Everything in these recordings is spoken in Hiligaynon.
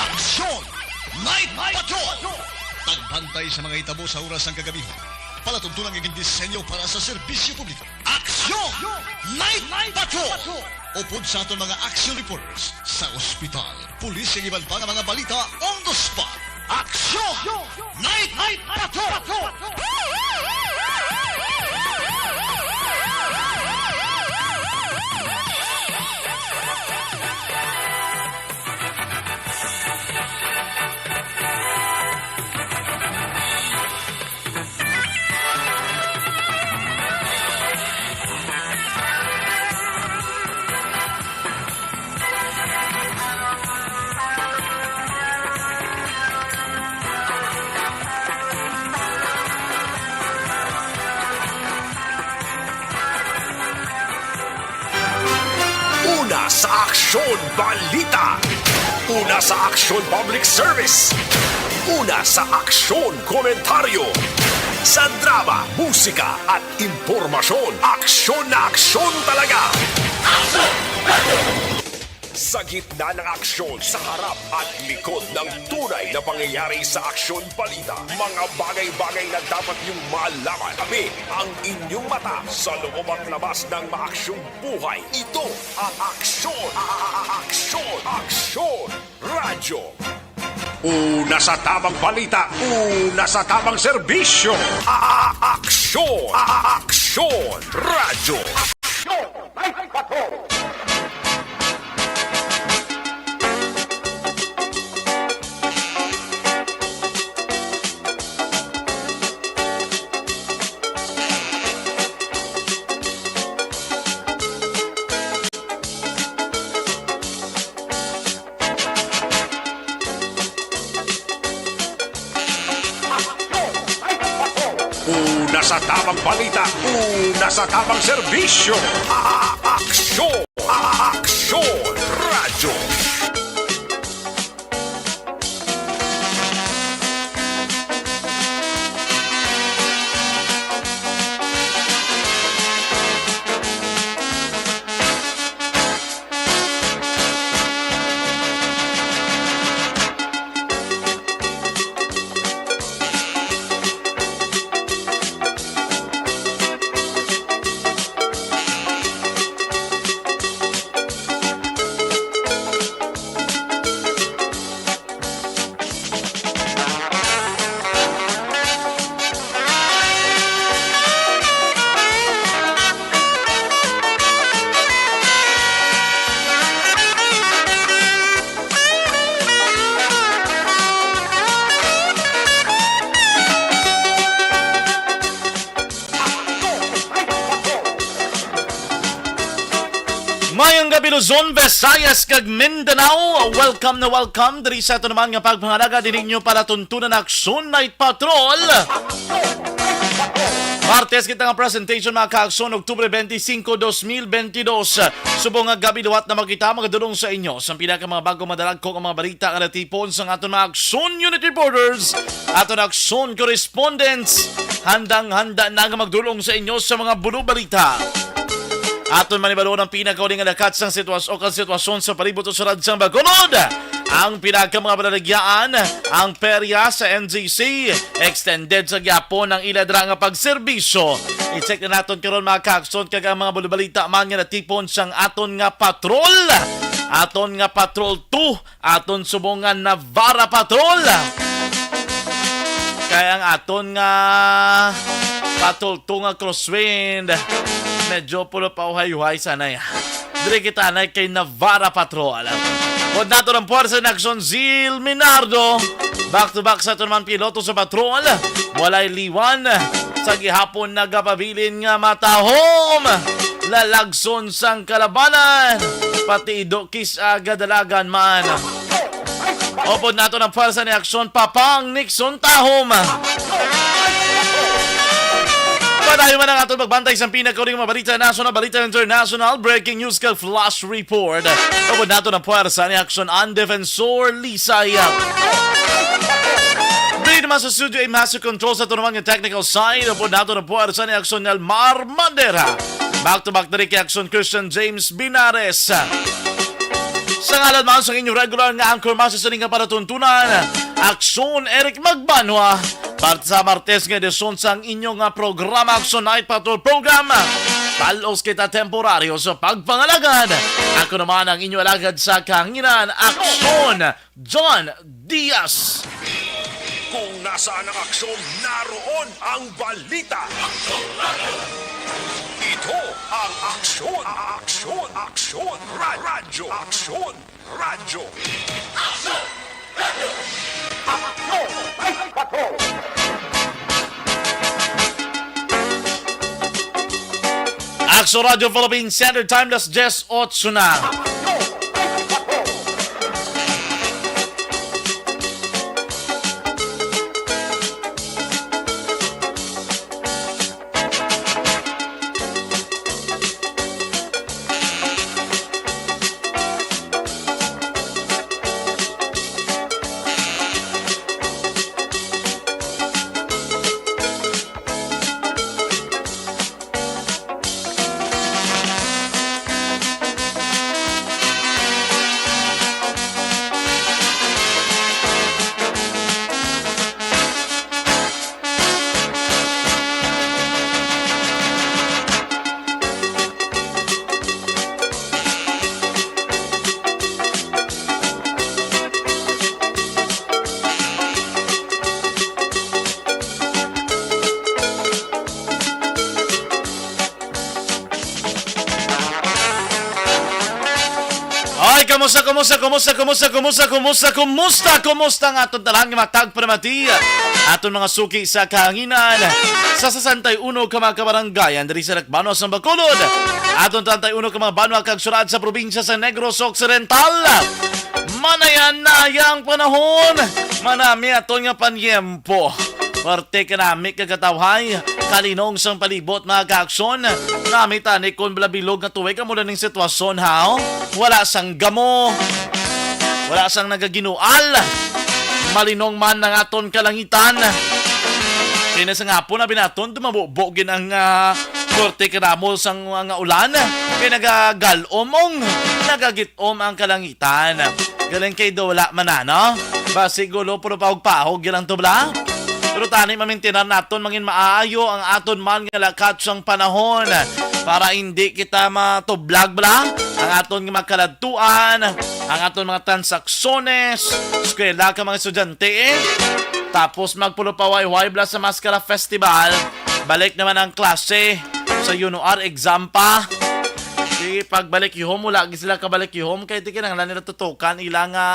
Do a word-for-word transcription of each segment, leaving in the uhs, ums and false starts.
Aksyon! Night Patrol! Pagbantay sa mga hitabo sa oras sang kagabihan. Palatuntunan nga gindisenyo para sa serbisyo publiko. Aksyon! Night Patrol! Upod sa aton mga action reporters sa ospital, pulis, kag iban pa nga mga balita on the spot. Aksyon! Night Patrol! Una sa aksyon, balita. Una sa aksyon, public service. Una sa aksyon, komentaryo. Sa drama, musika, at impormasyon, aksyon na aksyon talaga. Sa gitna ng aksyon, sa harap at likod ng tunay na pangyayari sa aksyon balita, mga bagay-bagay na dapat niyong malaman. Kami ang inyong mata sa loob at labas ng maaksyong buhay. Ito ang Aksyon, Aksyon, Aksyon Radyo. Una sa tamang balita, una sa tamang serbisyo. A-, a-, Aksyon, A-, a-, Aksyon Radyo. Aksyon! Night Patrol! Una sa tamang balita, una sa tamang serbisyo. A-, Aksyon! A-, Aksyon Radyo. Mayong gabi, Luzon, Visayas, kag Mindanao. Welcome na welcome diri sa ato naman nga pagpangalaga din ninyo palatuntunan, Aksyon Night Patrol. Martes kita nga presentation, mga kaaksyon, Oktubre twenty-five, dos mil twenty-two. Subong nga gabi, liwat na makita, magadulong sa inyo sa pinaka mga bago, madalagko nga mga balita nga natipon sa aton mga Aksyon Unit Reporters, aton Aksyon Correspondents. Handang-handa na nga magdulong sa inyo sa mga bulo balita. Aton manibaluon ang pinakauli nga lakat sang sitwas-, o kang sitwasyon sa palibot o sulod sang Bacolod. Ang pinaka mga balaligyaan, ang perya sa N G C, extended sa gyapon ang ila dira nga pagserbisyo. I-check na naton karon, mga kaaksyon, kag ang mga bulo balita man nga natipon sang aton nga patrol. Aton nga Patrol two, aton subong nga Navarra Patrol. Kay ang aton nga Patrol two nga crosswind, medyo pulo pa uhay-uhay sanay. Diri kita na kay Navarra Patrol. Upod naton ang puwersa ni Aksyon Zil Minardo. Back to back sa aton man piloto sa patrol. Walay liwan sa gihapon nagapabilin nga matahom. Lalagson sang kalabanan. Pati ido kis-a gadalagan man. Upod naton ang puwersa ni Aksyon Papang Nixon Tahom. Padayon man ang aton pagbantay sa pinakauling mga balita national, balita international, breaking news kag flash report. Upod naton ang puwersa ni Aksyon An Defensor Lisay. Diri naman sa studio, A Master Control sa aton naman nga technical side. Upod naton ang puwersa ni Aksyon Nelmar Mandera. Back to back diri kay Aksyon Christian James Binares. Sa ngalan man sang inyong regular nga anchor man sa sining nga palatuntunan, Aksyon Eric Magbanwa, para sa Martes nga edisyon sang inyo nga programa, Aksyon Night Patrol Program. Palos kita temporaryo sa pagpangalagad. Ako naman ang inyo alagad sa kahanginan, Aksyon John Diaz. Kung nasaan ang aksyon, naroon ang balita. Ito ang Aksyon, Aksyon, Aksyon, Ra- Radyo, Aksyon, Radyo. Aksyon Radyo Philippines Standard Time, alas diyes otso na. Ay, kamusta, kamusta, kamusta, kamusta, kamusta, kamusta, kamusta, kamusta ang aton tanan nga matag panamati? Aton mga suki sa kahanginan, sa sesenta y uno ka mga kabarangayan diri sa Dakbanos sa Bacolod, aton treinta y uno ka mga banwa kag syudad sa probinsya sa Negros Occidental. Manayan-nayang panahon, manami aton nga panyempo. Parte kanami kag katawhay, kalinong sang palibot, mga kaaksyon. Nami tani kon bala bilog nga tuig amo na ning sitwasyon, haw? Wala sang gamo, wala sang nagaginual. Malinong man ang aton kalangitan. Kay na sa ngapon, abi naton, dumabubo gid ang, ah, korte kanamo sang mga ulan. Kay nagagalom ong nagagit-om ang kalangitan. Galing kay daw wala man na, no? Basi gulo, puro pahog-pahog gyud ang tubla. Pero tani, mamintinar naton mangin maayo ang aton man nga lakat sang panahon para hindi kita matublag bala ang aton nga mga kaladtuan, ang aton mga transaksones, eskwela ka mga estudyante, eh. Tapos magpulupaway-way bala sa Maskara Festival, balik naman ang klase sa Yunuar, exam pa. Di pagbalik ihom, wala gid sila kabalik ihom kay di kinahanglan nila tutukan ila nga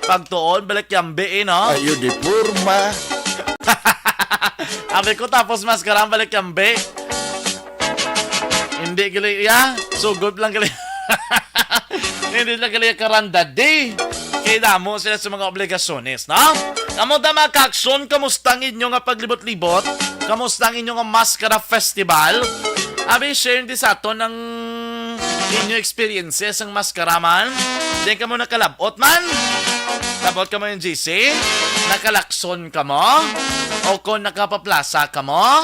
pagtuon, balik yambi, eh, no? Ayo di porma. Abi ko, tapos Maskara ang balik yambi. Hindi gali iya, sugod lang gali. Hindi lang gali karanda di. Kay damo sila sa mga obligasyones, no? Kamo ta, mga kaaksyon, kamusta ang inyo nga paglibot-libot? Kamusta ang inyo nga Maskara Festival? Abi, share di sa aton ang inyo experiences ang Maskara man. Di kamo nakalabot man? Labot kamo, N G C? Nakalakson kamo? O kung nakapaplasa kamo?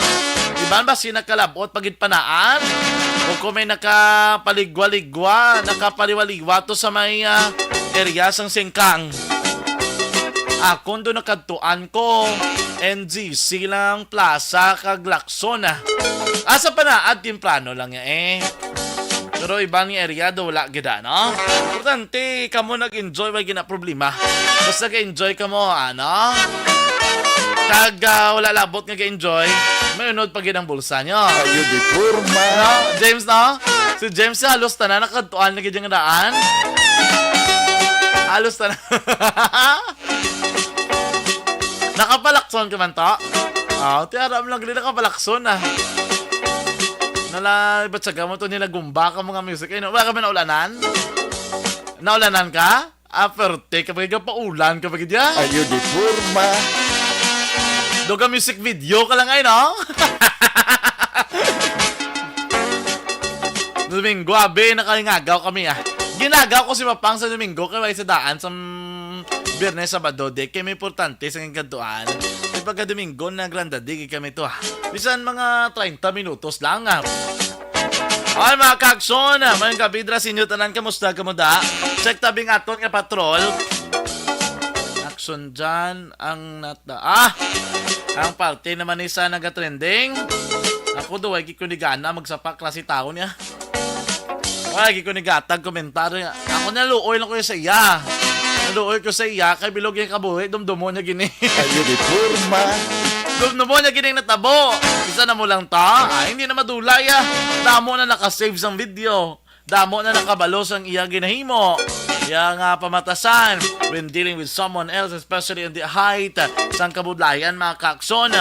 Iban ba si nakalabot pagid panaan? O kung may nakapaligwa-ligwa, nakapaliwa-liwa to sa may, ah, area sang Singkang? Akon do nakadtuan ko, N G C lang, plaza, kag Lacson, ah. Asa pa na? Ah, temprano lang ya, eh. Pero iban nga area do wala gid, ah, no? Importante, kamo nag-enjoy, wala gina problema. Basta ga-enjoy kamo, ano? Kag, ah, wala labot nga ga-enjoy, may unod pa gid ang bulsa nyo. Ayo di porma. Ano, James, no? Si James, halos tanan nakadtuan na gid yung daan. Halos tanan. Nakapalakson ka man to? Ah, ti aram lang gali nakapalakson, ah. Nala, ibatsaga mo to nila gumba ka mga music. Ay, no, wala kami naulanan? Naulanan ka? Ah, perte ka pa, paulan ka pa gid ya. Ayo di porma. Doga music video ka lang ay, no? Domingo, abi, nakangagaw kami, ah. Ginagaw ko si Mapang sa Domingo, kay way sa daan sa, mm, Biyernes, Sabado, di kay may importante sa kadtuan. Di pagka Domingo, nagranda, di kay kami to, ah. Bisan mga treinta minutos lang, ah. Ay, mga kaagson, mayong gabi dira sa inyo tanan. Kamusta, kamuda? Check tabing aton nga patrol. Action dyan ang nata... Ah! Ang parte naman ni sa nagatrending. Ako daw, ay ko ni gana magsapa klase tao niya. Ay, ko ni gatag komentaryo niya. Ako naluoy lang ko sa iya. Naluoy ko sa iya, kay bilog yung kabuhi, dumdumo niya gini. Ayo di forma. Dumdumo niya gini natabo. Isa na mo lang ta. Ay, hindi na madulay ah. Damo na nakasave sang video. Damo na nakabalo sang iya ginahimo. Iya nga pamatasan when dealing with someone else, especially in the height sang kabudlayan, mga kaagson.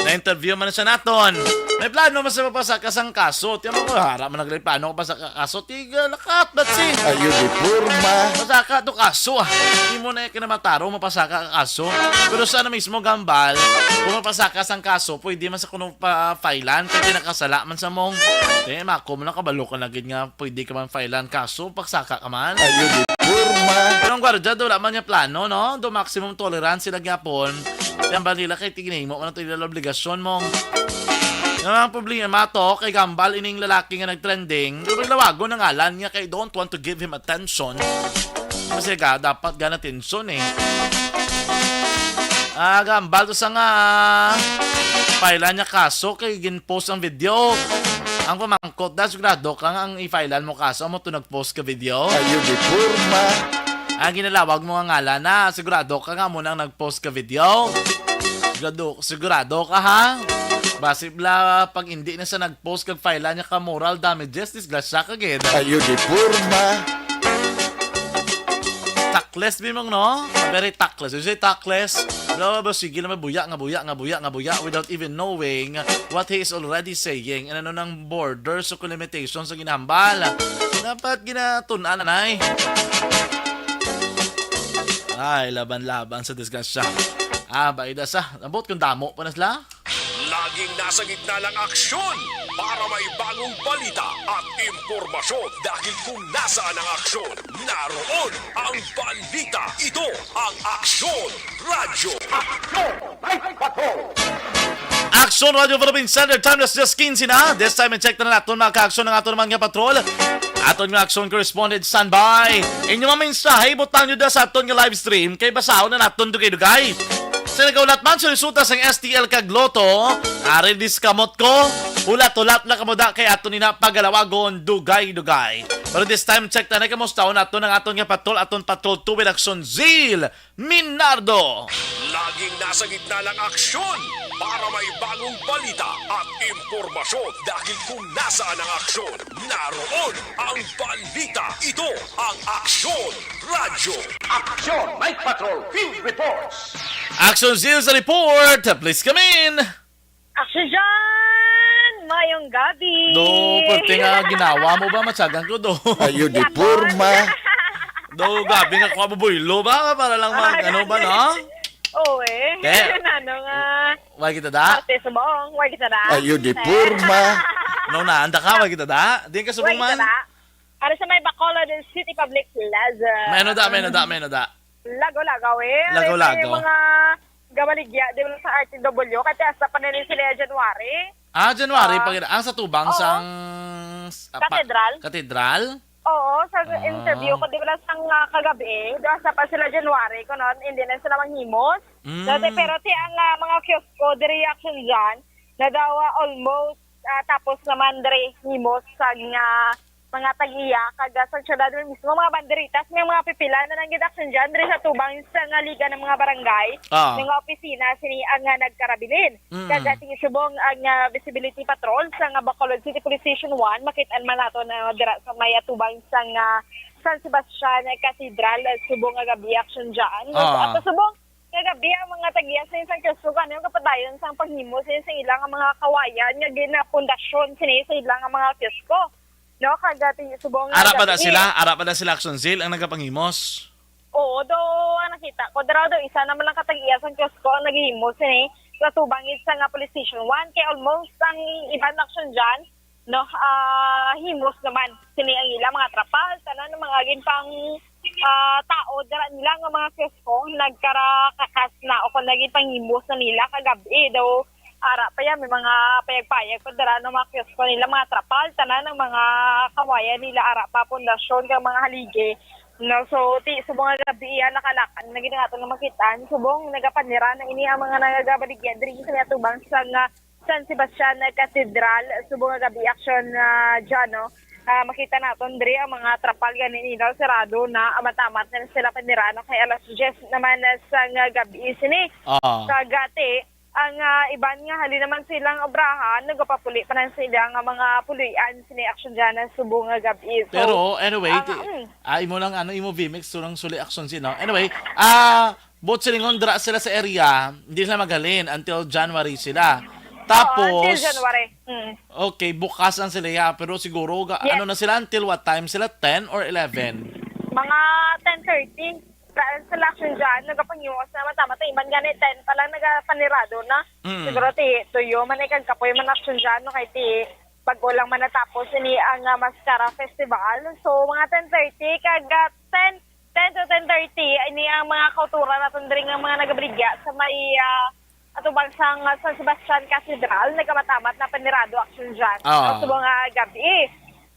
Na-interview man siya naton. May plano man sa mapasaka sang kaso. Tiyan mo ko, hara man nagli plano ko pasaka kaso. Tiga lakat, but si Ayo di forma. Pasaka to kaso ah. Hindi mo na yung kinamataro, mapasaka ka kaso. Pero sana mismo gambal, kung mapasaka sang kaso, pwede man sa kuno pa-filean, kaya nakasala man sa mong. Eh, mako mo na kabalo ka na gid nga pwede ka man filean kaso, pagsaka ka man. Ayo di forma. Pero ang gwardiya, do wala man niya plano, no? Do maximum tolerance sila gyapon. Gambal nila kay tignay mo, ano to ila obligasyon mo. Ang problema to, kay gambal ining lalaki nga nag-trending, pero lawagon ang ngalan niya kay don't want to give him attention. Kasi ga, dapat gana attention eh. Ah, gambal to sa nga file niya kaso kay gin-post ang video. Ang pamangkot da, sigurado ka nga ang i-filean mo kaso mo to nag-post ka video. Ayo di forma. Ang ginalawag mo nga ngalan na, sigurado ka nga mo nang nag-post ka video. Sigurado, sigurado ka ha? Basi bla pag hindi na sa nag-post kag file niya ka moral damages, disgrasya ka gid. Ayo di forma. Takles bimong no? Very takles. You say takles? Bla bla bla, sige lang buya nga buya nga buya nga buya without even knowing what he is already saying. And ano nang borders o limitations sa ginahambal? Dapat ginatun-an na eh. Ay, laban-laban sa disgrasya. Ah, baida sa. Ambot kung damo pa na sila. Laging nasa gitna ng aksyon para may bagong balita at impormasyon. Dahil kung nasaan ang aksyon, naroon ang balita. Ito ang Aksyon Radyo. Aksyon Radyo Philippine Standard Time, alas diyes quince na. This time, i-check na natin mga kaaksyon ng aton naman nga patrol. Aton nga aksyon correspondent, standby. Inyo mga mensahe, butang nyo da sa aton nga live stream. Kay basahon na naton dugay-dugay. Sa nagaulat man sa resulta sang S T L kag Lotto, ari diskamot ko. Hulat-hulat lang kamo da kay aton ina pagalawagon dugay-dugay. Pero this time, check ta na kamusta naton ang aton nga patrol, aton patrol two with Action Zeal Minardo. Laging nasa gitna ng aksyon para may bagong balita at impormasyon. Dahil kung nasaan ang aksyon, naroon ang balita. Ito ang Aksyon Radyo. Action Night Patrol Field Reports. Action Zeal sa report. Please come in. Action dyan! Mayong gabi! Do, pwerte nga ginawa mo ba? Matsagan ko, do. Ayo, di Yapon. Porma. Do, gabi nga kwa bubuylo ba? Para lang mag, Ah, ano ba, gabi. No? Oo, eh. Te. Ano nga? Why kita da? Ate Subong, why kita da? Ayo, di Te. Porma. No, na, anda ka, why kita da? Di ka Why subong kita man. Da? Para sa may Bacolod City Public Plaza. May ano da, may ano da, may ano da. Lagaw-lagaw, eh. Lagaw-lagaw. May mga gabaligya, di ba, sa R T W? Kasi hasta pa na rin sila January. Ah, January, Ah. pag ang sa tubang Oo. sang s-, apa-, Katedral. Katedral? Oo, sa Ah. interview ko, di ba, lang sang, ah, kagabi, di ba, hasta pa sila January, kuno, hindi na sila manghimos. Mm. Dati, pero ti ang, ah, mga kiosko, di reaction dyan, na daw, ah, almost, ah, tapos naman, diri, himos sa nga mga tag-iya, kag, ah, sa syudad mismo, mga banderitas, may mga pipila na nang gid action dyan, diri sa tubang sa nga liga ng mga barangay, Ah. mga opisina, sini ang, ah, nagkarabilin. Mm. Kag ating isubong ang, ah, visibility patrol sa nga Bacolod City Police Station one, makit-an man nato na dira sa may atubang sa nga San Sebastian Cathedral, ah, subong nga gabi action dyan. Ah. At subong nga gabi ang mga tag-iya sa isang kiosko, ano yung kapadayon sa paghimo sa isang ilang nga mga kawayan nga ginapundasyon sini sa ilang nga mga kiosko. No, kag ating subong nga Ara pa na gabi. Sila, ara pa na sila Action Zeal ang nagapanghimos. Oo, do, ang nakita ko, dira do, isa naman lang katag-iya sang kiosko ang naghimo sini sa tubang sa nga Police Station one. Kay almost ang iban action dyan, no, ah, himos naman. Sini ang ila, mga trapal, tanan, mga gin pang, ah, tao, dira nila nga mga kiosko, nagkarakakas na, o kung naging panghimos na nila, kagabi, daw, Ara pa yan, may mga payag-payag pa dira, no, mga kiosko nila, mga trapal, tanan ang mga kawayan nila, ara pa, pundasyon, kag mga haligi. No, so, ti, subong nga gabi, iya, nakalakan na gid naton nga makitaan. Subong, nagapanira na ini ang mga nagabaligya diri sa may atubang sa nga San Sebastian Cathedral. Subong nga gabi, action na dyan, no? Ah, makita naton diri ang mga trapal gani nila, sarado na, amat-amat na sila panira, no? Kay alas diyes naman sa nga gabi sini. Ah. Kagati, ang ah, iban nga hali naman silang obrahan, nagapapuli pa na sila nga mga pulian sini action dyan na subong nga gabi. So, Pero anyway, ang, ti- mm. ah, imo lang ano, imo vmix, so lang suli action sino. Anyway, ah, buot silingon dira sila sa area, hindi sila maghalin until January sila. Oo, Tapos, until January. Mm. okay, bukas lang sila ya, pero siguro ga, Yes. ano na sila, until what time sila? Ten or eleven? Mga ten thirty. Sa, sa action dyan, nagapangiwas na mata-mata. Iban gani, ten pa lang nagapanirado na. Mm. Siguro ti, tuyo man ay kagkapoy man action dyan, no? Kay ti, bago lang man natapos ini ang ah, Mascara Festival. So, mga ten thirty, kag ah, ten, ten to ten thirty, ini ang mga kauturan naton diri nga mga nagabaligya sa may ah, atubang sang ah, San Sebastian Cathedral, nagkamatamat na panirado action dyan. Ah. Sa mga gabi.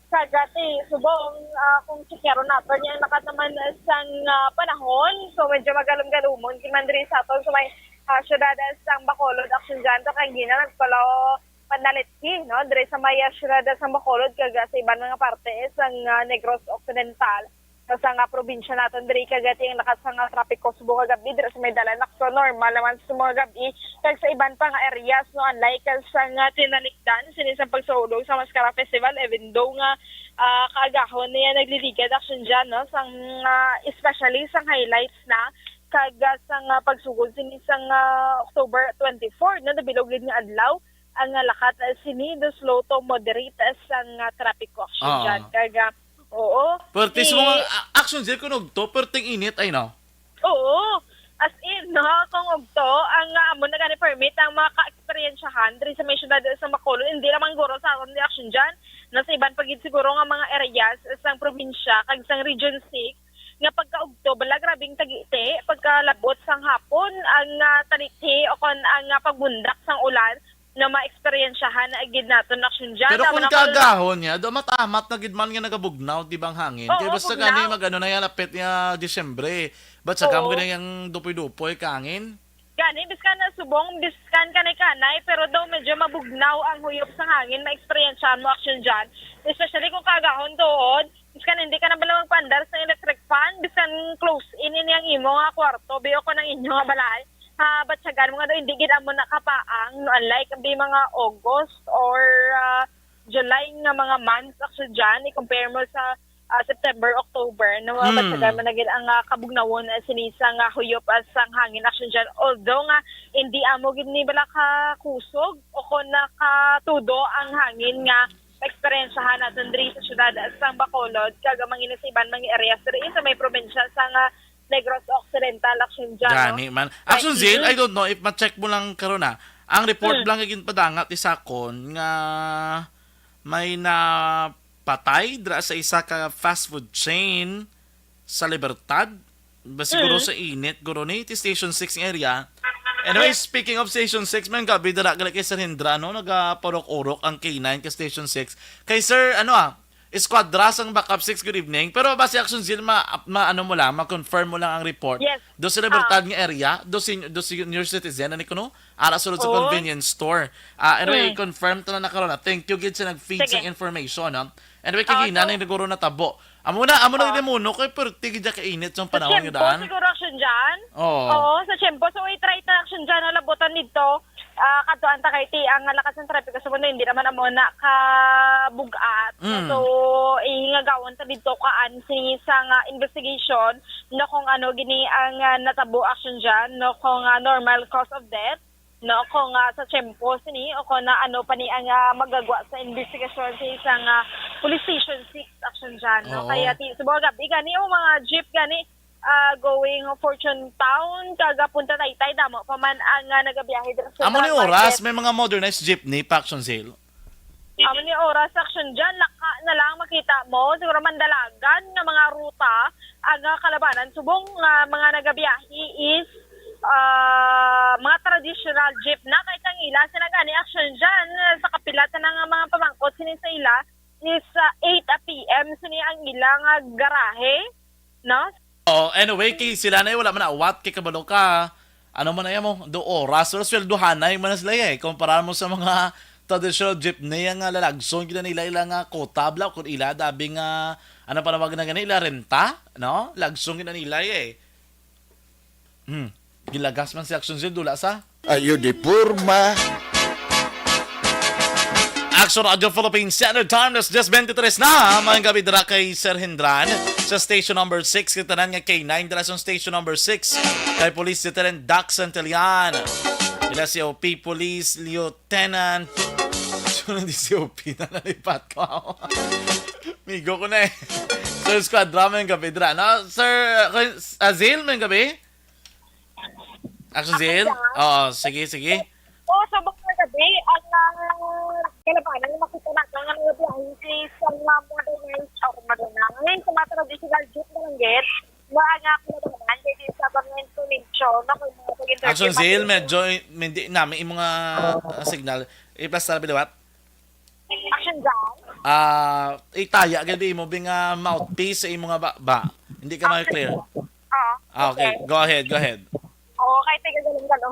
Sa gati, subong, ah, kung sikyaron naton yan, nakataman sang ah, panahon. So, medyo magalom-galumon. Di man diri sa aton, sa may ah, syudad sang Bacolod, action dyan. So, kay gina, nagpalaw panalithi, no? Diri sa may ah, syudad sang Bacolod, kag ah, sa iban nga parte sang ah, Negros Occidental. Sa nga probinsya naton diri, kagati ang lakat sa nga trapiko subong nga gabi diri sa may dalan, nakto normal naman sa mga gabi, kag sa iban pa nga areas, no, unlike sa nga tinalikdan sini sa pagsaulog sa Mascara Festival, even though nga ah, kaagahon niya nagliligad action dyan, no, sang ah, especially sang highlights na kag ah, sang ah, pagsugod sini sang ah, October twenty-four, no, nabilog gid nga adlaw ang ah, lakat ah, sini do slow to moderate ah, sang ah, trapiko action Ah. dyan. Kag ah, Oo. Perti Di- sa mga a- action sila kung ugto, perting init ay no. Oo. As in, no, kung ugto, ang ah, amo na gani permit ang mga ka-eksperyensyahan diri sa may syudad sa Bacolod, hindi lamang guro sa aton di action dyan. Nasa iban pa gid siguro nga mga areas sang probinsya kag sang Region six nga pagkaugto, bala, grabing tagiti, pagkalabot sang hapon, ang ah, talithi o kon ang ah, pagbundak sang ulan, na maeksperiensyahan na gid naton action dyan. Pero Tama kung na, Colonel. Kaagahon niya, do matamat na gid man nga nagabugnaw, di bang hangin? Kaya Oo, basta bugnaw. Gani mag-ano na yan, lapit niya Disyembre. Ba't sa Oo. kamo gid yung dupoy-dupoy kangin? Gani, biskan na subong, biskan kanay-kanay, pero daw medyo mabugnaw ang huyop sa hangin, maeksperiensyahan mo action dyan. Especially kung kaagahon tuod, biskan hindi ka na bala magpaandar sa electric fan, biskan close in ini ang imo nga kwarto, biyo ko ng inyo nga balay. Ha, batyagan mo nga daw, hindi gid amo nakapaang, no? Unlike ang mga August or ah, July nga mga months, actually dyan, i-compare mo sa ah, September, October, no? Hmm. Batyagan mo na gid ang ah, kabugnawon ah, sini sa nga huyop ah, sang hangin, actually dyan. Although nga, hindi amo gid ni bala ka kusog o kung nakatudo ang hangin nga eksperyensyahan natin diri sa syudad ah, sang Bacolod, kag ang mga sa iban mga areas diri sa may probinsya sa nga Negros Occidental, action dyan, no? Gani man. Action Right. Zil, Mm. I don't know if ma-check mo lang karon na. Ang report Mm. lang nga ginpadala ni sakon nga may napatay dira sa isa ka fast food chain sa Libertad. Ba siguro Mm. sa init, guro ni, ti Station six nga area. Anyway, Yes. speaking of Station six, may gabi dala gali kay Sir Hendra, no? Nagaparok-urok ang K nine ka Station six. Kay Sir, ano ah, Esquadra sang Backup six, good evening. Pero basi action Zil, ma, ma, ano mo lang, ma-confirm mo lang ang report. Yes. Do sa Libertad Ah. nga area, do, sen-, do senior citizen, ano kuno? Ara sulod sa Oo. convenience store. Ah, anyway, Mm. confirm ta na karon na. Thank you gid sa nag-feed Sige. Sa information, no? Anyway, Ah, kagina so- na yung naguro na tabo. Amo na, amo na Ah. yung muno kay perti gid ka init yung Sa panahon tiyempo, nga daan. Siguro action dyan. Oo. Oo, sa tiyempo. So, i-try ta action dyan, halabutan dito. Ah, katuan ta kay ti, ang lakas ng trapiko sa mundo, hindi naman amo na kabugat. Mm. So, ihingagawon ta dito kaan si sa nga investigation, no, kung ano gini ang ah, natabo action dyan, no, kung ah, normal cause of death, no, kung ah, sa tiyempo sini, o kung na ano pa ni ang ah, magagwa sa investigasyon sa isang ah, police station six action dyan, no? Oo. Kaya ti, sa mga gabi gani, o mga jeep gani, ah, going Fortune Town, kaga Punta Taytay, damo pa man ang ah, nagabiyahe dira sa Amo ni Central oras, Market. May mga modernized jeepney pa action Zil. Amo ni oras action dyan, laka na lang makita mo, siguro mandalagan nga mga ruta, ang ah, kalabanan, subong nga mga nagabiyahe is ah, mga additional jeep na kay kang ila sina gani action dyan, eh, sa kapila ta na nga mga pamangkot sini sa ila is, ah, eight p m sini ang ila nga garahe, no? Oh, anyway, kay sila na, eh, wala man awat kay kabalo ka. Ano man na mo, do oras, pero sweldohanay man na sila, eh. Kumpara mo sa mga traditional jeepney nga lalagson gid nila ila nga kota, bla, kung ila dabi nga, ano pa nawag na gani, ila renta, no? Lagson gid nila, eh. Hmm. Gilagas man si Action Zil, dula sa Ayo di porma. Action Radio Philippines Standard Time, alas diyes bentitres na. Maayong gabi dira kay Sir Hindran sa station number six, kay tanan nga K nine dira sa station number six, kay Police Lieutenant Dax Santillan. Ila C O P Police Lieutenant. Sunod di C O P na nalipat ko. Migo ko na eh. Sir Squadra, maayong gabi dira. No, Sir, uh, Azil, maayong gabi. Action Zil? Oo, sige, sige. Oo, sa mga gabi, ang, ah, kalabanan, makita natin nga nagabiyahe si sa mga modernized, o modernized, sa mga traditional jeep na lang, nga ang, ah, kalabanan, kay di sa mga information, no, kung mga pag-interview Action Zil, medyo, hindi namin yung mga, ah, signal. Iplastar biliwat? Action dyan? Ah, itaya gid mo bing, ah, mouthpiece sa imo nga ba, ba? Hindi ka ma-clear. Oo. Ah, okay. Okay. Go ahead, go ahead. Oo, kay taga Galong-Galong.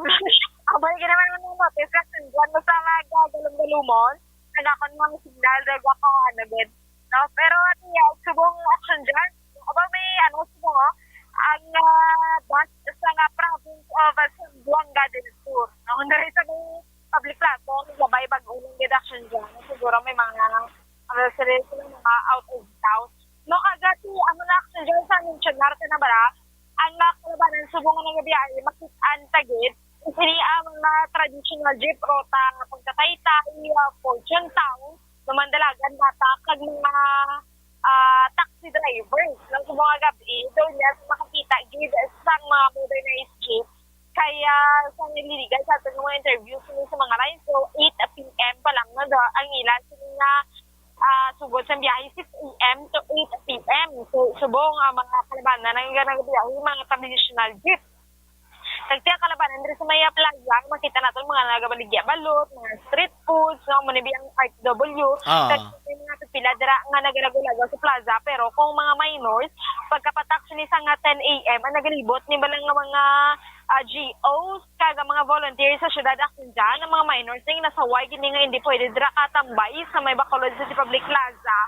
Abay, ka naman mo notice, action dyan. Basta mag, ah, Galong-Galumon, ang akon mga signal, daw ako, ano, gid. No? Pero, ano yan, subong action dyan. Aba, may, ano, subong, oh, ang, ah, bus sa nga province of, ah, Zamboanga del Sur. No? Ang dali sa may public plaza, may labay bag-o lang gid action dyan. Siguro may mga, ano, sila, sila mga out of town. No, kagati, ano na action dyan sa mentionar ka na bala, ang mga kalabanan subong nga nagabiyahe, makit-an ta gid, sini ang mga traditional jeep, ruta, pagkataytay, ah, Fortune Town, Lumandalagan, Bata, kag mga, ah, taxi drivers. No, subong nga gab-i, daw niya makakita gid sang mga modernized jeep. Kaya sa nililigan sa aton mga interview sini sa mga line, so eight p m pa lang na daw ang ila sini nga, ah, sugod sa biyahe six a m to eight p m. So, subong ang mga kalabanan ang nagabiyahe, mga traditional jeep. Kag tiya kalabanan diri sa may plaza, makita naton mga nagabaligya balot, mga street foods, no, mo ni ang R T W. Ah. Kag may mga pipila dira nga nagalagaw-lagaw sa plaza, pero kung mga minors, pagkapatak sini sa nga ten a m, ang nagalibot ni bala nga mga, ah, G Os, kag ang mga volunteers sa syudad, action dyan, ang mga minors ning nasaway gini nga hindi pwede dira katambay sa may Bacolod City Public Plaza.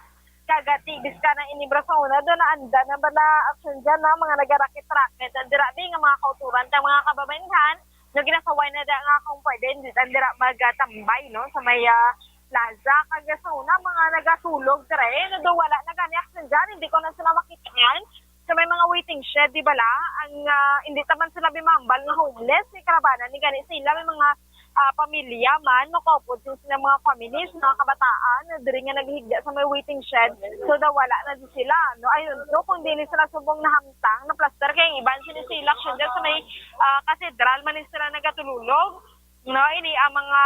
Kagati, biska na ini bala sa una, do naanda na bala action dyan, na mga nagarakit-rakit dira, di nga mga kauturan ta mga kababayan, no, ginasaway na da nga kung pwede, hindi na dira magatambay, no, sa may, ah, plaza. Kag sa una, mga nagasulog dira, eh, no, do wala na gani action dyan, hindi ko na sila makitaan. Sa may mga waiting shed, di bala, ang, ah, hindi taman sila bimambal nga homeless, may kalabanan ni gani sila, may mga, ah, pamilya man, makaupod sila, sila mga families, mga kabataan, na diri nga naghigda sa may waiting shed. So, daw wala na di sila, no? Ayun, so, kung di ni sila subong nahamtang, na-plaster kay ang iban sini sila, action dyan sa may, ah, katedral man ni sila nagatululog. No, ini ang mga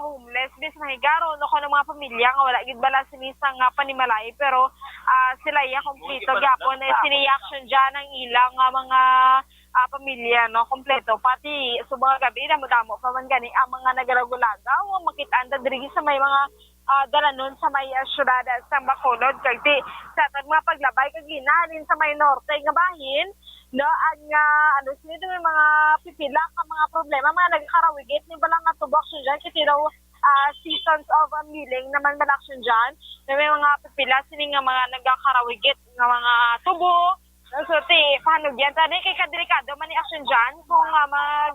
homeless, bis mahigaron, o kung mga pamilya nga wala gid bala sini sa nga panimalay, pero, ah, sila iya kompleto gyapon, eh, sini action dyan ang ilang, ah, mga, ah, pamilya, no, kompleto. Pati sa mga gabi, damo-damo pa man gani ang mga nagalagaw-lagaw, ang makita anda diri sa may mga, ah, dalanon sa may, ah, syudad sa Bacolod. Kag ti, sa atong mga paglabay, kag ginahalin sa may norte nga bahin, no, ang, ah, ano, sila may mga pipila ka mga problema, mga nagkarawigit ni bala nga tubo action dyan, kasi daw, ah, seasons of, ah, milling naman bala action dyan, na may mga pipila sini nga mga nagkarawigit nga mga tubo. So, ti, pahanugyan ta ni kay kadelikado man ni action dyan kung, ah, mag,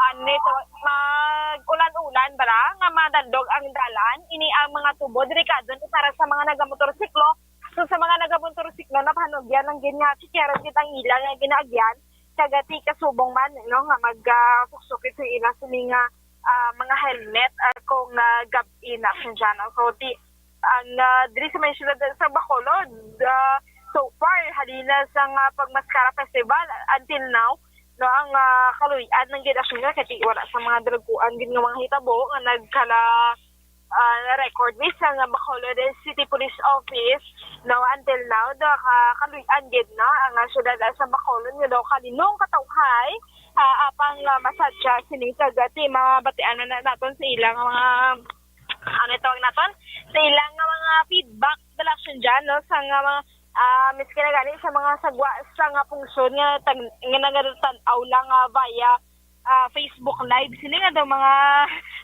ano ito, mag-ulan-ulan bala nga madandog ang dalan, ini ang mga tubo, delikado ni para sa mga nagamotorsiklo. So, sa mga nagamotorsiklo, napahanugyan lang gid nga sikyaran gid ang ila nga ginaagyan, kagati kasubong man, no, nga mag, ah, suksukit sa ila sini nga, ah, mga helmet, ah, kung, ah, gab-i na action dyan, no? So, ti, ang, ah, diri sa may syudad sa Bacolod, ah, so far, halina sa nga pagmaskara festival, until now, no, ang, ah, kaluy-an ng gid action dyan, kasi wala sa mga dalaguan gid nga mga hitabo nga nagkala, ah, na-record ni sa nga Bacolod City Police Office, no, until now, daw ka, kaluy-an gid, no, ang, ah, syudad sa Bacolod nga daw kaninong katawhay, ah, apang, ah, masadya sini kag, ah, ti mabatian na naton sa ilang mga, ano tawag naton? Sa ilang nga mga feedback, Action Jan, no? Sa nga mga, ah, miski na gani sa mga sagwa sa nga pungsod nga tag-, nga nagatan-aw lang, ah, via, ah, Facebook Live. Sini nga daw mga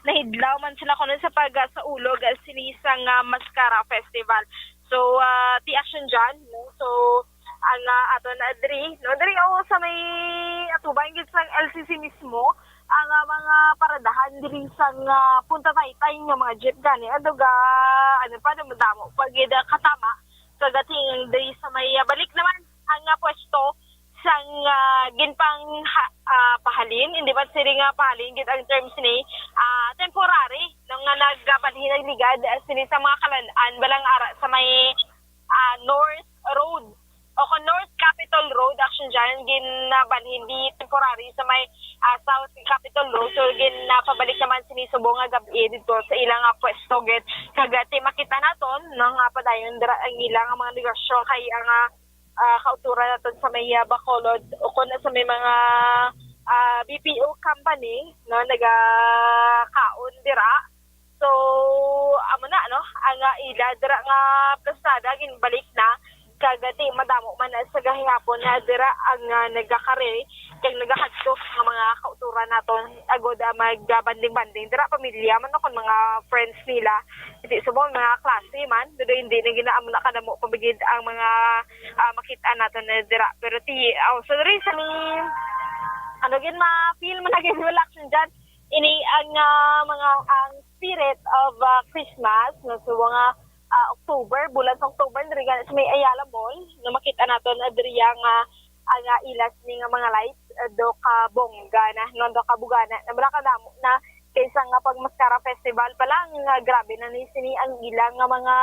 nahidlaw man sila kuno sa pag, ah, sa ulog, ah, sini sa nga Mascara Festival. So, ah, ti Action Jan, no? So, ang, ah, ato na diri, no? Diri, oh, sa may atubang gid sang L C C mismo, ang, ah, mga paradahan diri sang, ah, Punta Taytay nga mga jeep gani, ano ga, ano pa, madamo pa gid, ah, katama. Kagating diri sa may, ah, balik naman ang, ah, pwesto sang, ah, ginpang ha-, ah, pahalin, hindi ba sila nga pahalin gid ang terms ni, ah, temporary, no, nga nagabalhin ang ligad, ah, sini sa mga kalan-an, balang ara sa may, ah, North Road o kon North Capitol Road, Action Jan, ginabalhin di temporary sa may, ah, South Capitol Road. So, ginapabalik naman sini subong nga gab-i dito sa ilang, ah, pwesto gid. Kag, ah, ti makita naton, no, nga padayon dira ang ilang mga negosyo kay ang, ah, ah, kauturan naton sa may, ah, Bacolod o kon sa may mga, ah, B P O company, no, nagakaon dira. So, amo na, no? Ang, ah, ila dira nga plastada ginbalik na, kag, ah, ti madamo man na sa gahihapon na dira ang, ah, nagakari kag nagakadto nga mga kauturan naton agod, ah, mag, ah, banding-banding dira, pamilya man o kon mga friends nila. Hindi subong mga klase man, pero hindi na ginaamo na kadamo pabigid ang mga, ah, makita naton na dira. Pero ti, oh, sorry sa ni, ano gid, ma-feel mo na gid wala action dyan. Ini ang, ah, mga, ang spirit of, ah, Christmas, no? So, mga, ah, October, bulan sa October, diri gani sa may Ayala Mall, no, makita naton na diri nga ang, ah, ilas ni nga mga lights, ah, do ka bongga na, no, do ka bugana. Na wala ka damo na kaysa nga pag Mascara Festival pa lang, nga grabe na ni sini ang ilang nga mga,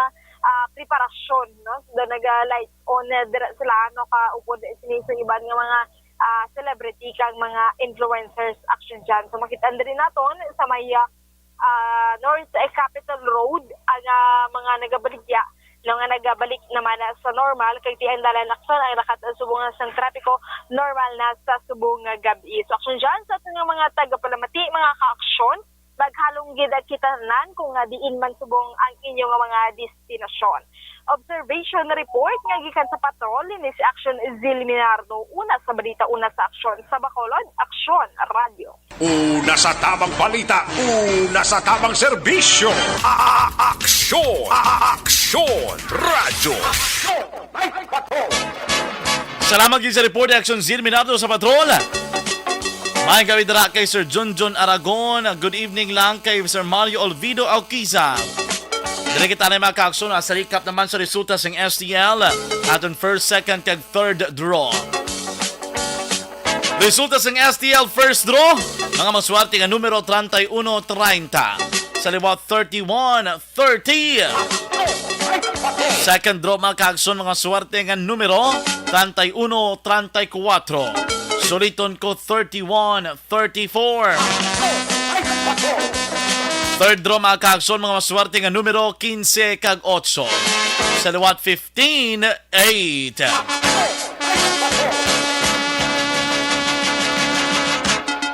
ah, preparasyon, no? So, do naga lights on na dira sila, no, ka upod sini sa iban nga mga, ah, celebrity kag mga influencers action dyan. So, makita diri naton sa may, ah, ah, North, eh, Capitol Road, ang, ah, mga nagabaligya, no, nga nagabalik naman na sa normal, kag ti ang dalan action ang lakat ang subong nga sang trapiko, normal na sa subong nga gab-i. So, action dyan sa aton nga mga tagapalamati, mga ka-aksyon, maghalong gid ang kita tanan kung nga diin man subong ang inyo nga mga destinasyon. Observation report nga gikan sa patrol, ini si Action Zil Minardo, una sa balita, una sa aksyon, sa Bacolod, Aksyon Radio. Una sa tamang balita, una sa tamang serbisyo. A-, a-, aksyon, a-, a-, aksyon, radyo. Aksyon, may patrol. Salamat gid sa report ni Action Zil Minardo sa patrol. Maayong gabi dira kay Sir Junjun Aragon. Good evening lang kay Sir Mario Olvido Auquiza. Diri kita na, mga kaaksyon, sa recap naman sa resulta sang S T L, aton first, second, kag third draw. Resulta sang S T L first draw, mga maswerte nga numero, treinta y uno, treinta. Sa liwat, thirty-one, thirty. Second draw, mga kaaksyon, mga swerte nga numero, treinta y uno, treinta y cuatro. Suliton ko, thirty-one, thirty-four. Third draw, mga kaaksyon, mga maswerte nga numero, quince kag ocho. Sa liwat, fifteen, eight.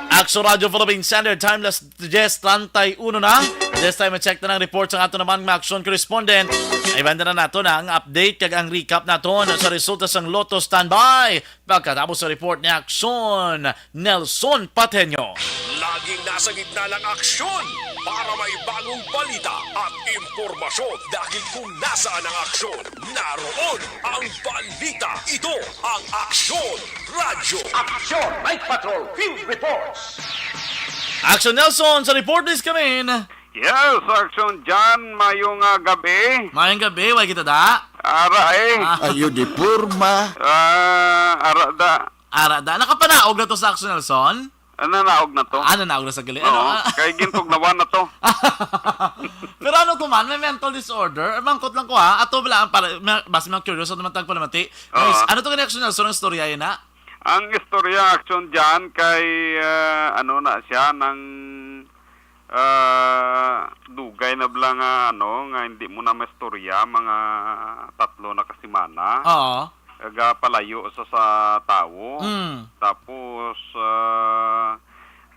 Aksyon Radio Philippine Standard Time, las diez treinta y uno na. This time, i-check na ang report sang ato naman nga aksyon correspondent. Ay, banda na nato na ang update kag ang recap naton sa resulta sang Lotto Standby. Pagkatapos sa report ni Aksyon Nelson Pateño. Laging nasa gitna ng aksyon para may bagong balita at impormasyon, dahil kung nasaan ang aksyon, naroon ang balita. Ito ang Aksyon Radyo. Aksyon Night Patrol Field Reports. Aksyon Nelson, sa report is kami. Yes, Aksyon Jan, mayong, ah, gabi. Mayong gabi, way kita da. Ara eh. Ah. Ayo di porma. Ah, ara da. Ara da. Nakapanaog na to sa Aksyon Nelson? Ah, nanaog na to. Ah, nanaog na sa gali. Ano, Oo, ah? Kay gintugnawan na to. Pero ano to man, may mental disorder? Mangkot lang ko, ha. Ato bala ang para, ma-, basi mga curious, ano man tagpalamati. Oo. Ano to gani, Aksyon Nelson, ang istorya yun, ha? Ang istorya, Aksyon Jan, kay, ah, ano na siya, nang, ah, dugay na bala nga, ano, nga hindi mo na maistorya, mga tatlo na ka semana. Oo. gapalayo sa, sa tawo. Mm. Tapos, ah,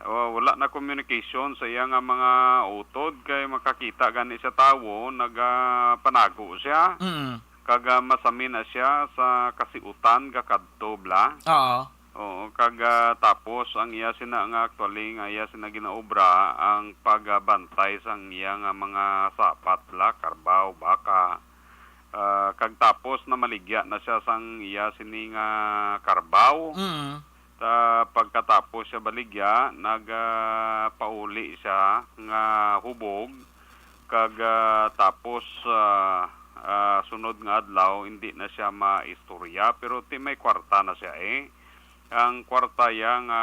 wa-, wala na communication sa iya nga mga utod, kay makakita gani sa tawo, nagapanago siya. Mm. Kag, ah, masami na siya sa kasiutan, gakadto bala. Oo. Oo, kag, ah, tapos ang iya sina nga actually, nga iya sina ginaobra, ang pagbantay sang iya nga mga sapat bala, karbaw, baka. Ah, kag tapos namaligya na siya sang iya sini nga karbaw. Mm. Ta-, pagkatapos siya baligya, nag, ah, pauli siya nga hubog, kag, ah, tapos, ah, ah, sunod nga adlaw, hindi na siya maistorya, pero ti may kwarta na siya, eh. Ang kwarta iya nga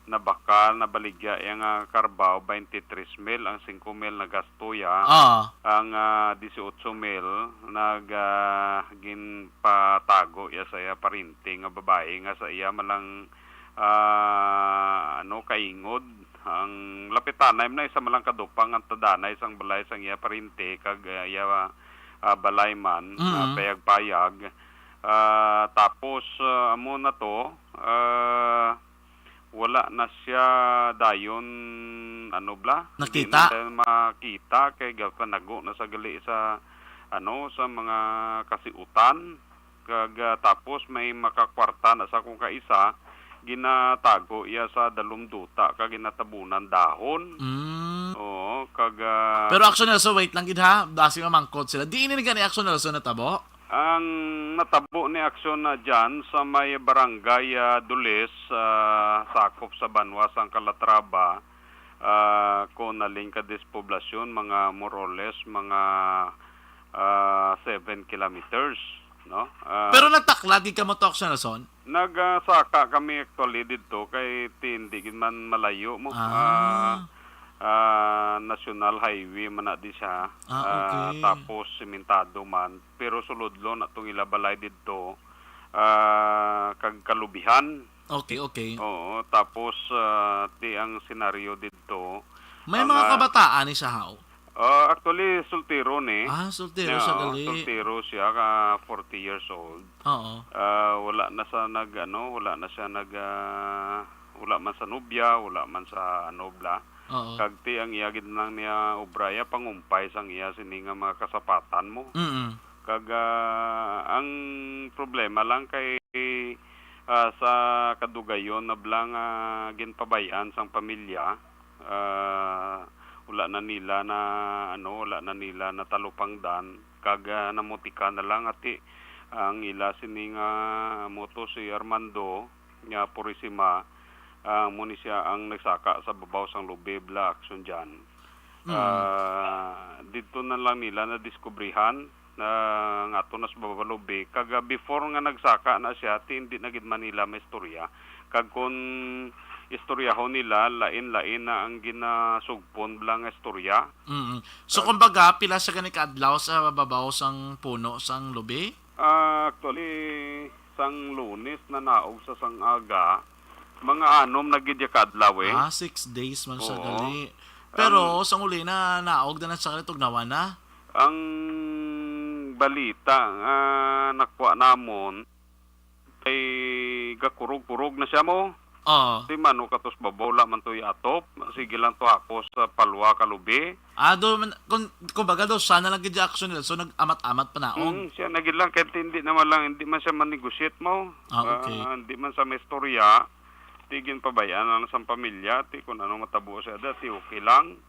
nabakal, nabaligya iya nga karbaw, twenty-three mil, ang singko mil nagasto iya, Ah. ang, ah, dieciocho mil nag, ah, ginpatago iya sa iya parente nga babayi nga sa iya malang, ah, ano, kaingod. Ang lapitanay man na isa malang kadupang ang tadanay sang balay sang iya parente kag, ah, iya, ah, balay man, ah, Mm. payag-payag. Ah, tapos, ah, amo na to, ah, wala na siya dayon, ano bala, hindi Nakita? na dayon makita kay gapanago na sa gali sa, ano, sa mga kasiutan. Kag, ah, tapos may makakwarta na sa akong kaisa, ginatago iya sa dalom duta kag ginatabunan dahon. Mm. Oo, kag, ah, Pero Action Nelson, wait lang gid ha, basi mamangkot sila. Diin ni gani Action Nelson natabo? Ang natabo ni Action na dyan sa may barangay, ah, Dulis, ah, sakop sa banwa sang Calatrava, ah, kung naling ka dispoblasyon, mga more or less, mga, ah, seven kilometers, no? Ah, Pero nagtaklag gid kamo to, Action Nelson? Nagsaka kami actually didto kay ti-, hindi gid man malayo mo. Ah. Ah, ah, National Highway man na di siya. Ah, Ah, okay. Tapos sementado man, pero sulodlo na tong ila balay didto, ah, kag kalubihan. Okay, okay. Oo, tapos, ah, ti ang senaryo didto, May ang, mga ah, kabataan ni sa haw? Ah, actually, soltero ni. Ah, soltero siya Yeah, gali. Soltero siya, ka forty years old. Oo. Ah, wala na sa nag, ano, wala na siya nag, ah, wala man sa nobya, wala man sa ano bala. Oo. Kag ti ang iya gid lang niya obra, iya pangumpay sang iya sini nga mga kasapatan mo. Mm. Kag, ah, ang problema lang kay, ah, sa kadugayon na bala nga ginpabay-an sang pamilya, ah, wala na nila na, ano, wala na nila natalupangdan, kag, ah, namutika na lang ati ang ila sini nga amo to si Armando nga Purisima, ah, amo ni siya ang nagsaka sa babaw sang lubi bala, Action Jan. Mm. Ah, didto na lang nila nadiskubrihan na nga ato na sa babaw lubi, kag, ah, before nga nagsaka na siya, ti hindi na gid man nila maistorya. Kag kun istoryahon nila, lain-lain na ang ginasugpon bala nga istorya. Mm. So, Ah. kumbaga, pila siya gani ka adlaw sa babaw sang puno sang lubi? Ah, actually, sang Lunes na naog sa sang aga, mga anom na gid ya ka adlaw, eh. Ah, six days man siya Oo. gali. Pero Ang sang uli na naog na na siya gali, tugnawan na? Ang balita nga nakuha namon, kay gakurog-kurog na siya mo. Oo. Di man, no, katos babaw, wala man to iatop. Sige lang to ako sa palwa ka lubi. Ah, do man, kun-, kumbaga daw, siya na lang gid yung action nila. So, nag-amat-amat pa naog. Mm, siya na gid lang, kay hindi naman lang, hindi man siya man-negotiate mo. Ah, okay. Ah, hindi man sa may istorya. Ti ginpabayaan lang sa pamilya, ti kung ano matabo siya da, ti okay lang.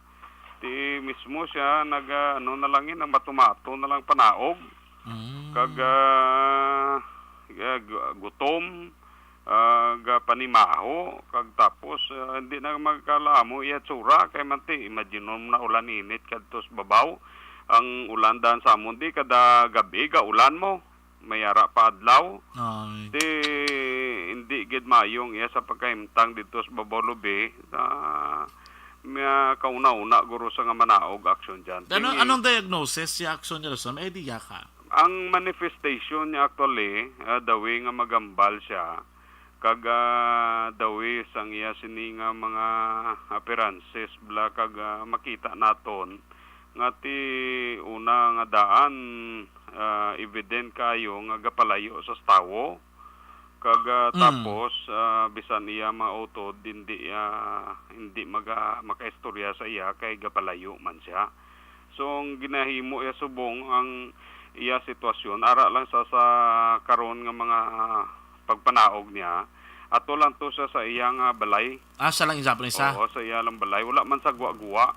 Ti mismo siya nag, ah, ano na lang yun, nagmatumato na lang panaog. Mm. Kag, ah, ah, gu-, gutom, ah, ga panimaho, kag tapos, ah, hindi na magkalamo iya tsura, kay man ti, imagine mo na ulan init kadto sa babaw. Ang ulan dan sa amon di, kada gabi ga ulan mo, may ara pa adlaw. Ay. Di, hindi gid mayong iya sa pagkahimtang dito sa babaw lubi, na may kauna-una guro sa nga manaog action dyan. Ano, Ti-, anong diagnosis si action niya, Nelson? May idea ka? Ang manifestation niya actually, ah, the way nga magambal siya, kag, ah, the way sang iya sini nga mga appearances, bla, kag, ah, makita naton nga ti una nga daan, ah, evident kayo nga gapalayo sa tawo. Kag, ah, Mm. tapos, ah, bisan iya mautod, hindi, ah, hindi maga-, makaistorya sa iya kay gapalayo man siya. So, ang ginahimo iya subong ang iya sitwasyon, ara lang sa, sa karon nga mga pagpanaog niya, ato lang to sa, sa iya nga balay. Ah, siya lang gihapon isa? Oo, sa iya lang balay. Wala man sa guwa-guwa.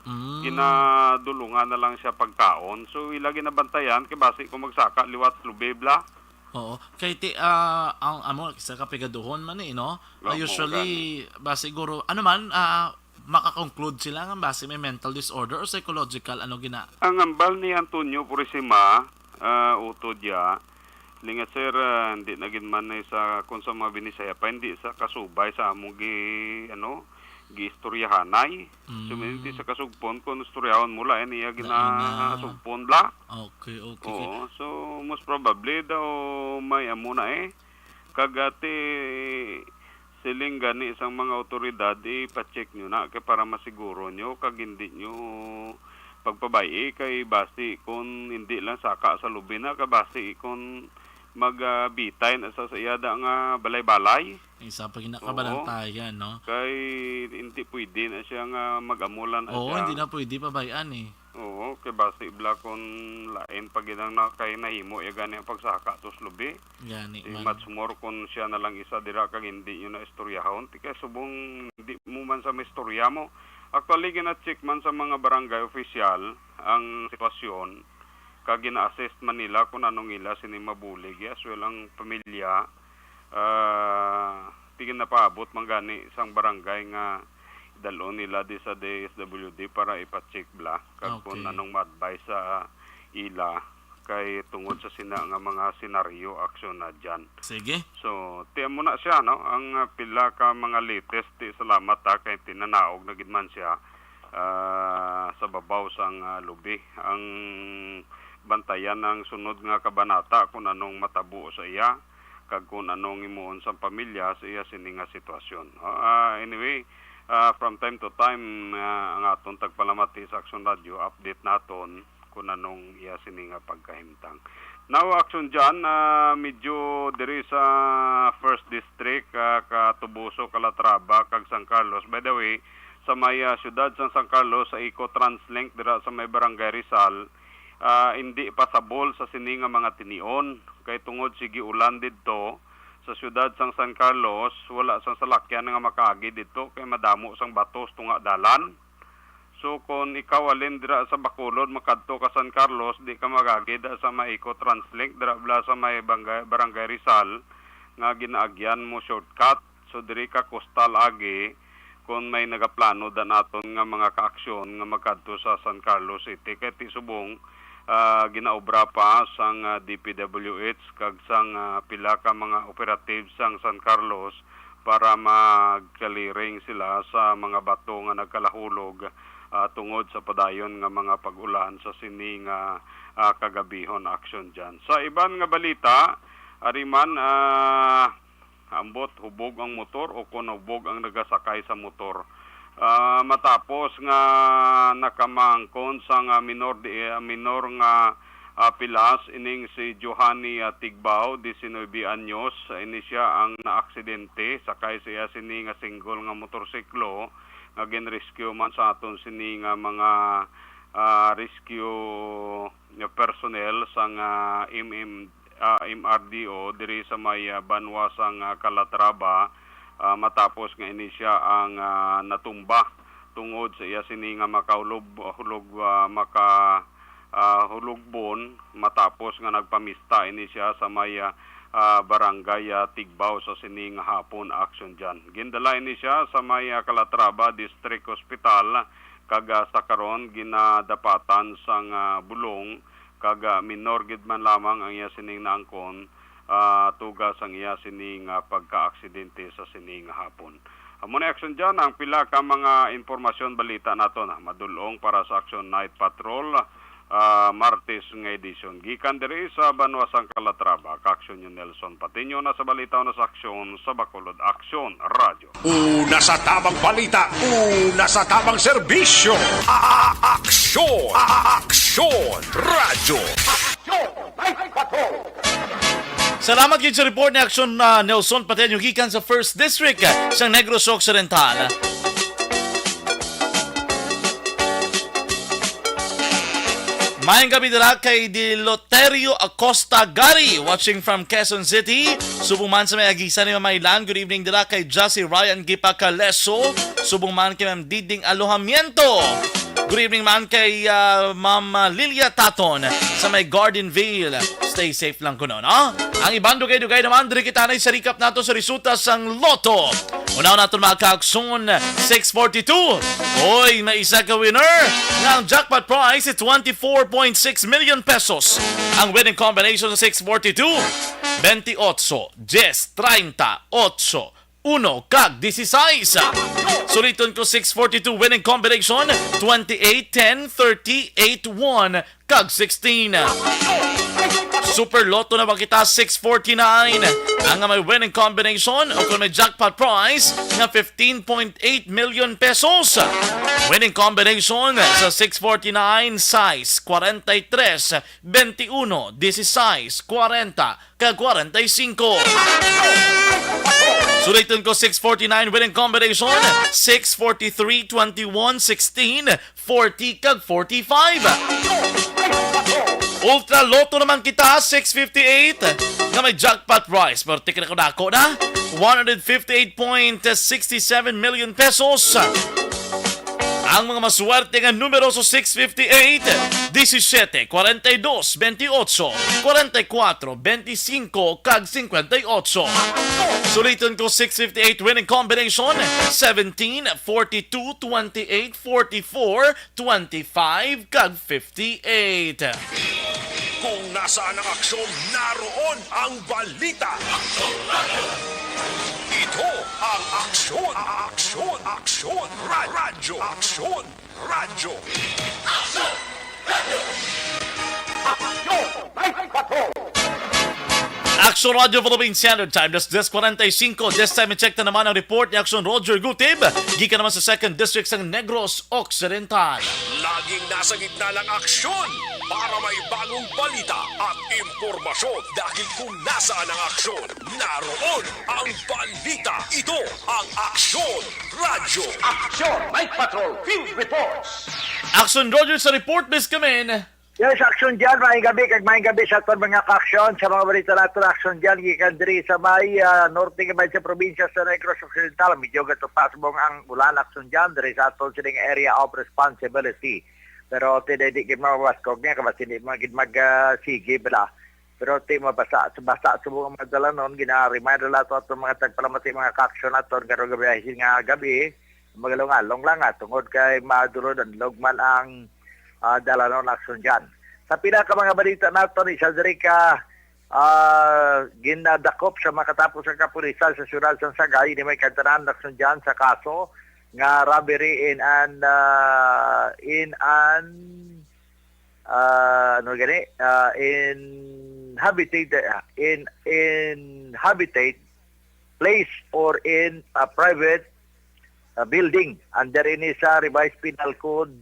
Mm. Ginadulungan na lang siya pagkaon. So, ila ginabantayan kay basi kung magsaka liwat lubi bala. Oo. Kay ti, ah, ang amo sa kapigaduhon man eh, no? Ah, Amo usually, gani. Ba siguro, ano man, ah, makakonclude sila nga basi may mental disorder or psychological, ano gina- Ang ambal ni Antonio Purisima, ah, utod ya, linga, sir, ah, hindi na gid man na sa, kung sa mga Binisaya pa, hindi sa kasubay sa among gi-, ano, giistoryahanay. So, Mm. hindi sa kasugpon, kung istoryahon mo, lain iya Lain na. ginasugpon, bala. Okay, okay. Oo, so, most probably daw may amo na eh. Kag ati, siling gani sang mga awtoridad, ipa-check nyo na kay para masiguro nyo kag hindi nyo pagpabay-i kay basi kun hindi lang saka sa lubi na, kay basi kun mag, ah, bitay na sa, sa iya da nga balay-balay. Isa pa ginakabalantayan, Oo. no? Kay hindi pwede na siya nga mag-amo lang na Oo, siya. hindi na pwede pabay-an eh. Oo, kay basi bala kun lain pa gid ang na-, kay nahimo ya gani ang pagsaka tus lubi. Gani Si man. Much more kun siya na lang isa dira kag hindi nyo na istoryahon. Ti kay subong hindi mo man sa maistorya mo. Actually, gina-check man sa mga barangay official ang sitwasyon kag gina-assist man nila kung anong ila sini mabulig. As well, ang pamilya, ah, tigin napaabot man gani sang barangay nga dalon nila di sa D S W D para ipa-check bala kag kung Okay. anong ma-advise sa ila kay tungod sa sina nga mga senaryo, aksyon na dyan. Sige. So, ti amo na siya, no? Ang, ah, pila ka mga latest, ti salamat, ha, kay tinanaog na gid man siya, ah, sa babaw sang, ah, lubi. Ang bantayan ang sunod nga kabanata kung anong matabo sa iya kag kung anong himuon sang pamilya sa iya sini nga sitwasyon. Ah, anyway, ah, from time to time, ah, ang aton tagpalamati sa Aksyon Radio, update naton kung anong iya sini nga pagkahimtang. Now, Aksyon John, ah, medyo diri sa First District, ah, Catoboso, Calatrava, kag San Carlos. By the way, sa may, ah, siyudad sang San Carlos, sa Eco Translink, dira sa may Barangay Rizal, ah, hindi pasabol sa sini nga mga tinion. Kay tungod sige ulan didto, sa siyudad sang San Carlos, wala sang salakyan nga makaagi didto kay madamo sang batos tunga dalan. So, kon ikaw halin dira sa Bacolod makadto ka San Carlos, di ka magagi da sa may Eco Translink, dira bala sa may bangga-, Barangay Rizal nga ginaagyan mo shortcut. So, diri ka coastal agi kon may nagaplano da naton nga mga kaaksyon nga magkadto sa San Carlos City. Kay ti subong, ah, ginaobra pa sang, ah, D P W H kag sang, ah, pila ka mga operatives sang San Carlos para mag-clearing sila sa mga bato nga nagkalahulog, ah, tungod sa padayon nga mga pag-ulan sa sini nga, ah, kagabihon, Aksyon John. Sa iban nga balita, ari man, ah, ambot hubog ang motor o kon hubog ang nagasakay sa motor. Ah, matapos nga nakamangkon sang, ah, minor di, ah, minor nga, ah, pilas ining si Johanny, ah, Tigbao, diecinuebe anyos, ini siya ang naaksidente sakay sa iya sini nga single nga motorsiklo nga gin-rescue man sa aton sini nga mga, ah, rescue nga personnel sang, ah, M M ah, M R D O diri sa may, ah, banwa sang, ah, Calatrava, ah, matapos nga ini siya ang, ah, natumba tungod sa iya sini nga makahulog, hulog, ah, maka, ah, hulogbon matapos nga nagpamista ini siya sa may, ah, ah, barangay, ah, Tigbao sa sini nga hapon, Aksyon John. Gindala ini siya sa may, ah, Calatrava District Hospital kag, ah, sa karon ginadapatan sang, ah, bulong kag, ah, minor gid man lamang ang iya sining naangkon, ah, tuga sang iya sini nga pagkaaksidente sa sini nga hapon. Amo ni, Aksyon John, ang pila ka mga impormasyon balita naton, ah, madul-ong para sa Aksyon Night Patrol, ah, Martes nga edisyon. Gikan diri sa banwa sang Calatrava, ka-Aksyon nyo Nelson Patiño na sa balita na sa Aksyon sa Bacolod, Aksyon Radio. Una sa tabang balita, una sa tabang serbisyo. A-, a-, aksyon, a-, a-, aksyon, radyo. Aksyon! Salamat gid sa report ni Aksyon, ah, Nelson Pateño gikan sa First District, ah, sa Negros Occidental. Mayong gabi dira kay Diloterio Acosta Gary, watching from Quezon City. Subong man sa may Aguisan ni Mamaylan. Good evening dira kay Jassy Ryan Gipacaleso. Subong man kay Ma'am Diding Alojamiento. Good evening man kay, ah, Ma'am Lilia Taton sa may Garden Vale. Stay safe lang kuno, no? Ang iban dugay-dugay naman, diri kita na sa recap nato sa resulta sang Lotto. Unaw naton, mga kaaksyon, six forty-two. Oy, may isa ka winner nga ang jackpot prize is twenty-four point six million pesos. Ang winning combination sa six forty-two, twenty-eight, diyes, treinta, otso, uno, kag dieciséis. Suliton ko, six forty-two winning combination, twenty-eight, ten, thirty, eight, one, kag sixteen. Super Lotto na ba kita, six forty-nine? Ang may winning combination o kung may jackpot prize nga fifteen point eight million pesos. Winning combination sa six forty-nine, sais, kwarenta y tres, benti uno, dieciséis, kwarenta, kag kwarenta y singko. Suliton ko, six forty-nine winning combination, six forty-three, twenty-one, sixteen, forty, kag forty-five. Ultra Lotto naman kita, six fifty-eight, nga may jackpot prize, pero tikna ko dako na, one hundred fifty-eight point six seven million pesos. Ang mga maswerte nga numero sa six fifty-eight, disisiete, kwarenta y dos, bentiocho, kwarenta y kuwatro, bentisinko, kag singkwenta y ocho. Suliton ko, six fifty-eight winning combination, seventeen, forty-two, twenty-eight, forty-four, twenty-five, kag fifty-eight. Kung nasaan ang aksyon, naroon ang balita. Ito ang Aksyon, Aksyon, Aksyon, Ra-, Radyo, Aksyon, Radyo. Aksyon Radyo Philippine Standard Time, alas diyes kwarenta y singko. This time, i-check na naman ang report ni Aksyon Roger Gutib, gikan naman sa Second District sang Negros Occidental. Laging nasa gitna ng aksyon para may bagong balita at impormasyon. Dahil kung nasaan ang aksyon, naroon ang balita. Ito ang Aksyon Radyo. Aksyon Night Patrol Field Reports. Aksyon Roger sa report, Miss Kamen. Yes, Aksyon Jan, maayong gabi, kag maayong gabi sa aton mga ka-aksyon, sa mga balita naton, Aksyon Jan, gikan diri sa may, ah, norte nga may sa probinsya sa Negros Occidental. Medyo gatupasbong ang ulan, Aksyon Jan, diri sa aton sining area of responsibility. Pero ti di, di gid mabaskog niya, kay basi di man gid mag, ah, sige bala. Pero ti mabasa, basa subong ang mga dalanon, gina-remind lang ato atong mga tagpalamati, mga ka-aksyon naton, karong gabi, ay nga gabi, magalong-along lang, ah, tungod kay madulod-anlog man ang, ah, dalanon, Aksyon Jan. Sa pila ka mga balita naton, isa diri ka, ah, ginadakop sa makatapos ang kapulisan sa siyudad sang Sagay, ini may kantanan, Aksyon Jan, sa kaso nga robbery in an, ah, in an, ah, ano gani, ah, inhabited, ah, in, inhabited place or in a private, ah, building under ini sa Revised Penal Code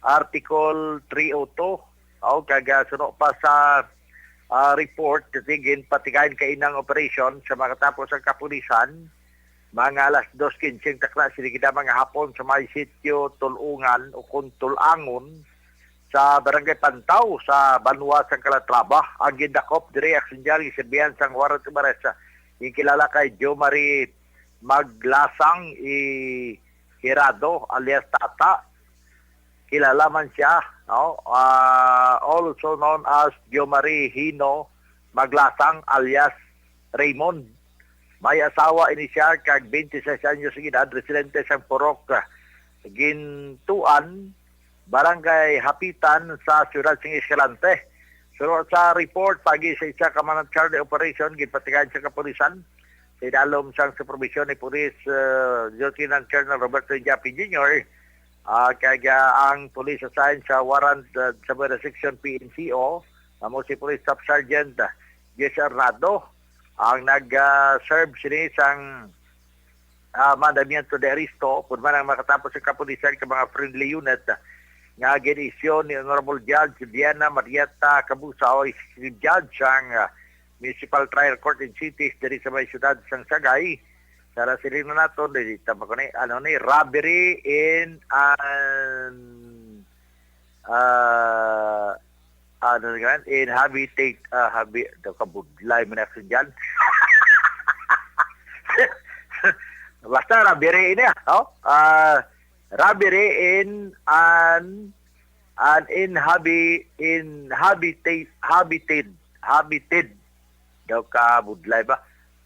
Article three oh two. Aw, kag, ah, suno pa sa, ah, report, ginpatigayon kaina ang operation sa makatapos ang kapulisan. Mga alas dos quince ang takna sini gid mga hapon sa may sitio Tulungan o kung Tulangon sa Barangay Pantaw sa banwa sang Calatrava. Ang gindakop diri, Aksyon Jan, gisirbihan sang warrant of arrest, ah, ginkilala kay Jo Marie Maglasang i Hirado alias Tata. Kilala man siya, no? Ah, also known as Jo Marie Hino Maglasang alias Raymond. May asawa ini siya kag twenty-six anyos ang edad, residente sa Purok Gintuan, Barangay Hapitan sa siyudad sing Escalante. Suno sa report, pagi sa isa ka man-charge operation, ginpatigayon sa kapulisan sa idalom sang supervision ni Police, uh, Lieutenant Colonel Roberto Japi Junior, ah, kag, ah, ang police assigned sa warrant, ah, sa Buena Section P N C O, amo si Police Staff Sergeant, ah, Jess Arnado, ang nag, ah, serve sini sang, ah, mandamiento de arresto, pud man ang makatapos sa kapulisan ka mga friendly unit, ah, nga gin-issue ni Honorable Judge Viana Marietta Cabusao, executive judge sang, ah, Municipal Trial Court in Cities diri sa may siyudad sang Sagay. Sa siling na nato, di ta ba ko ni, ano ni, robbery in an, ah, ano nga, in habitate, ah, habi-, daw kabudlay man ako dyan. Basta robbery ini, ah, oh? Ah, robbery in an, an inhabi-, inhabitate, habited, habited, daw kabudlay ba?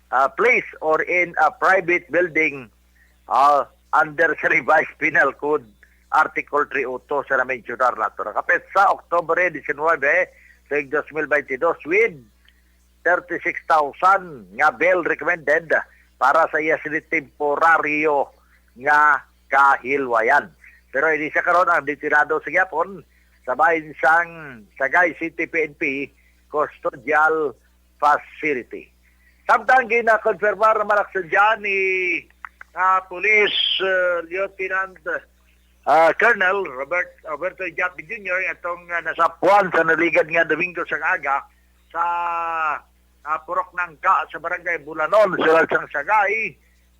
Ah, place or in a private building, ah, under sa Revised Penal Code Article three oh two sa na-mensionar nato. Nakapit sa October nineteen, sa dos mil baynte dos, with thirty-six thousand nga bail recommended para sa iya sini temporaryo nga kahilwayan. Pero ini siya karon ang detenado sa gyapon sa bahin sang Sagay City P N P Custodial Facility. Samtang gina-confirmar naman, Aksyon Jan, ni, ah, Police, ah, Lieutenant, ah, Colonel Robert, Roberto Japi Junior, atong, ah, nasapuan sa naligad nga Domingo sa aga sa, ah, Purok Nangka sa Barangay Bulanon, sa Lansang Sagay,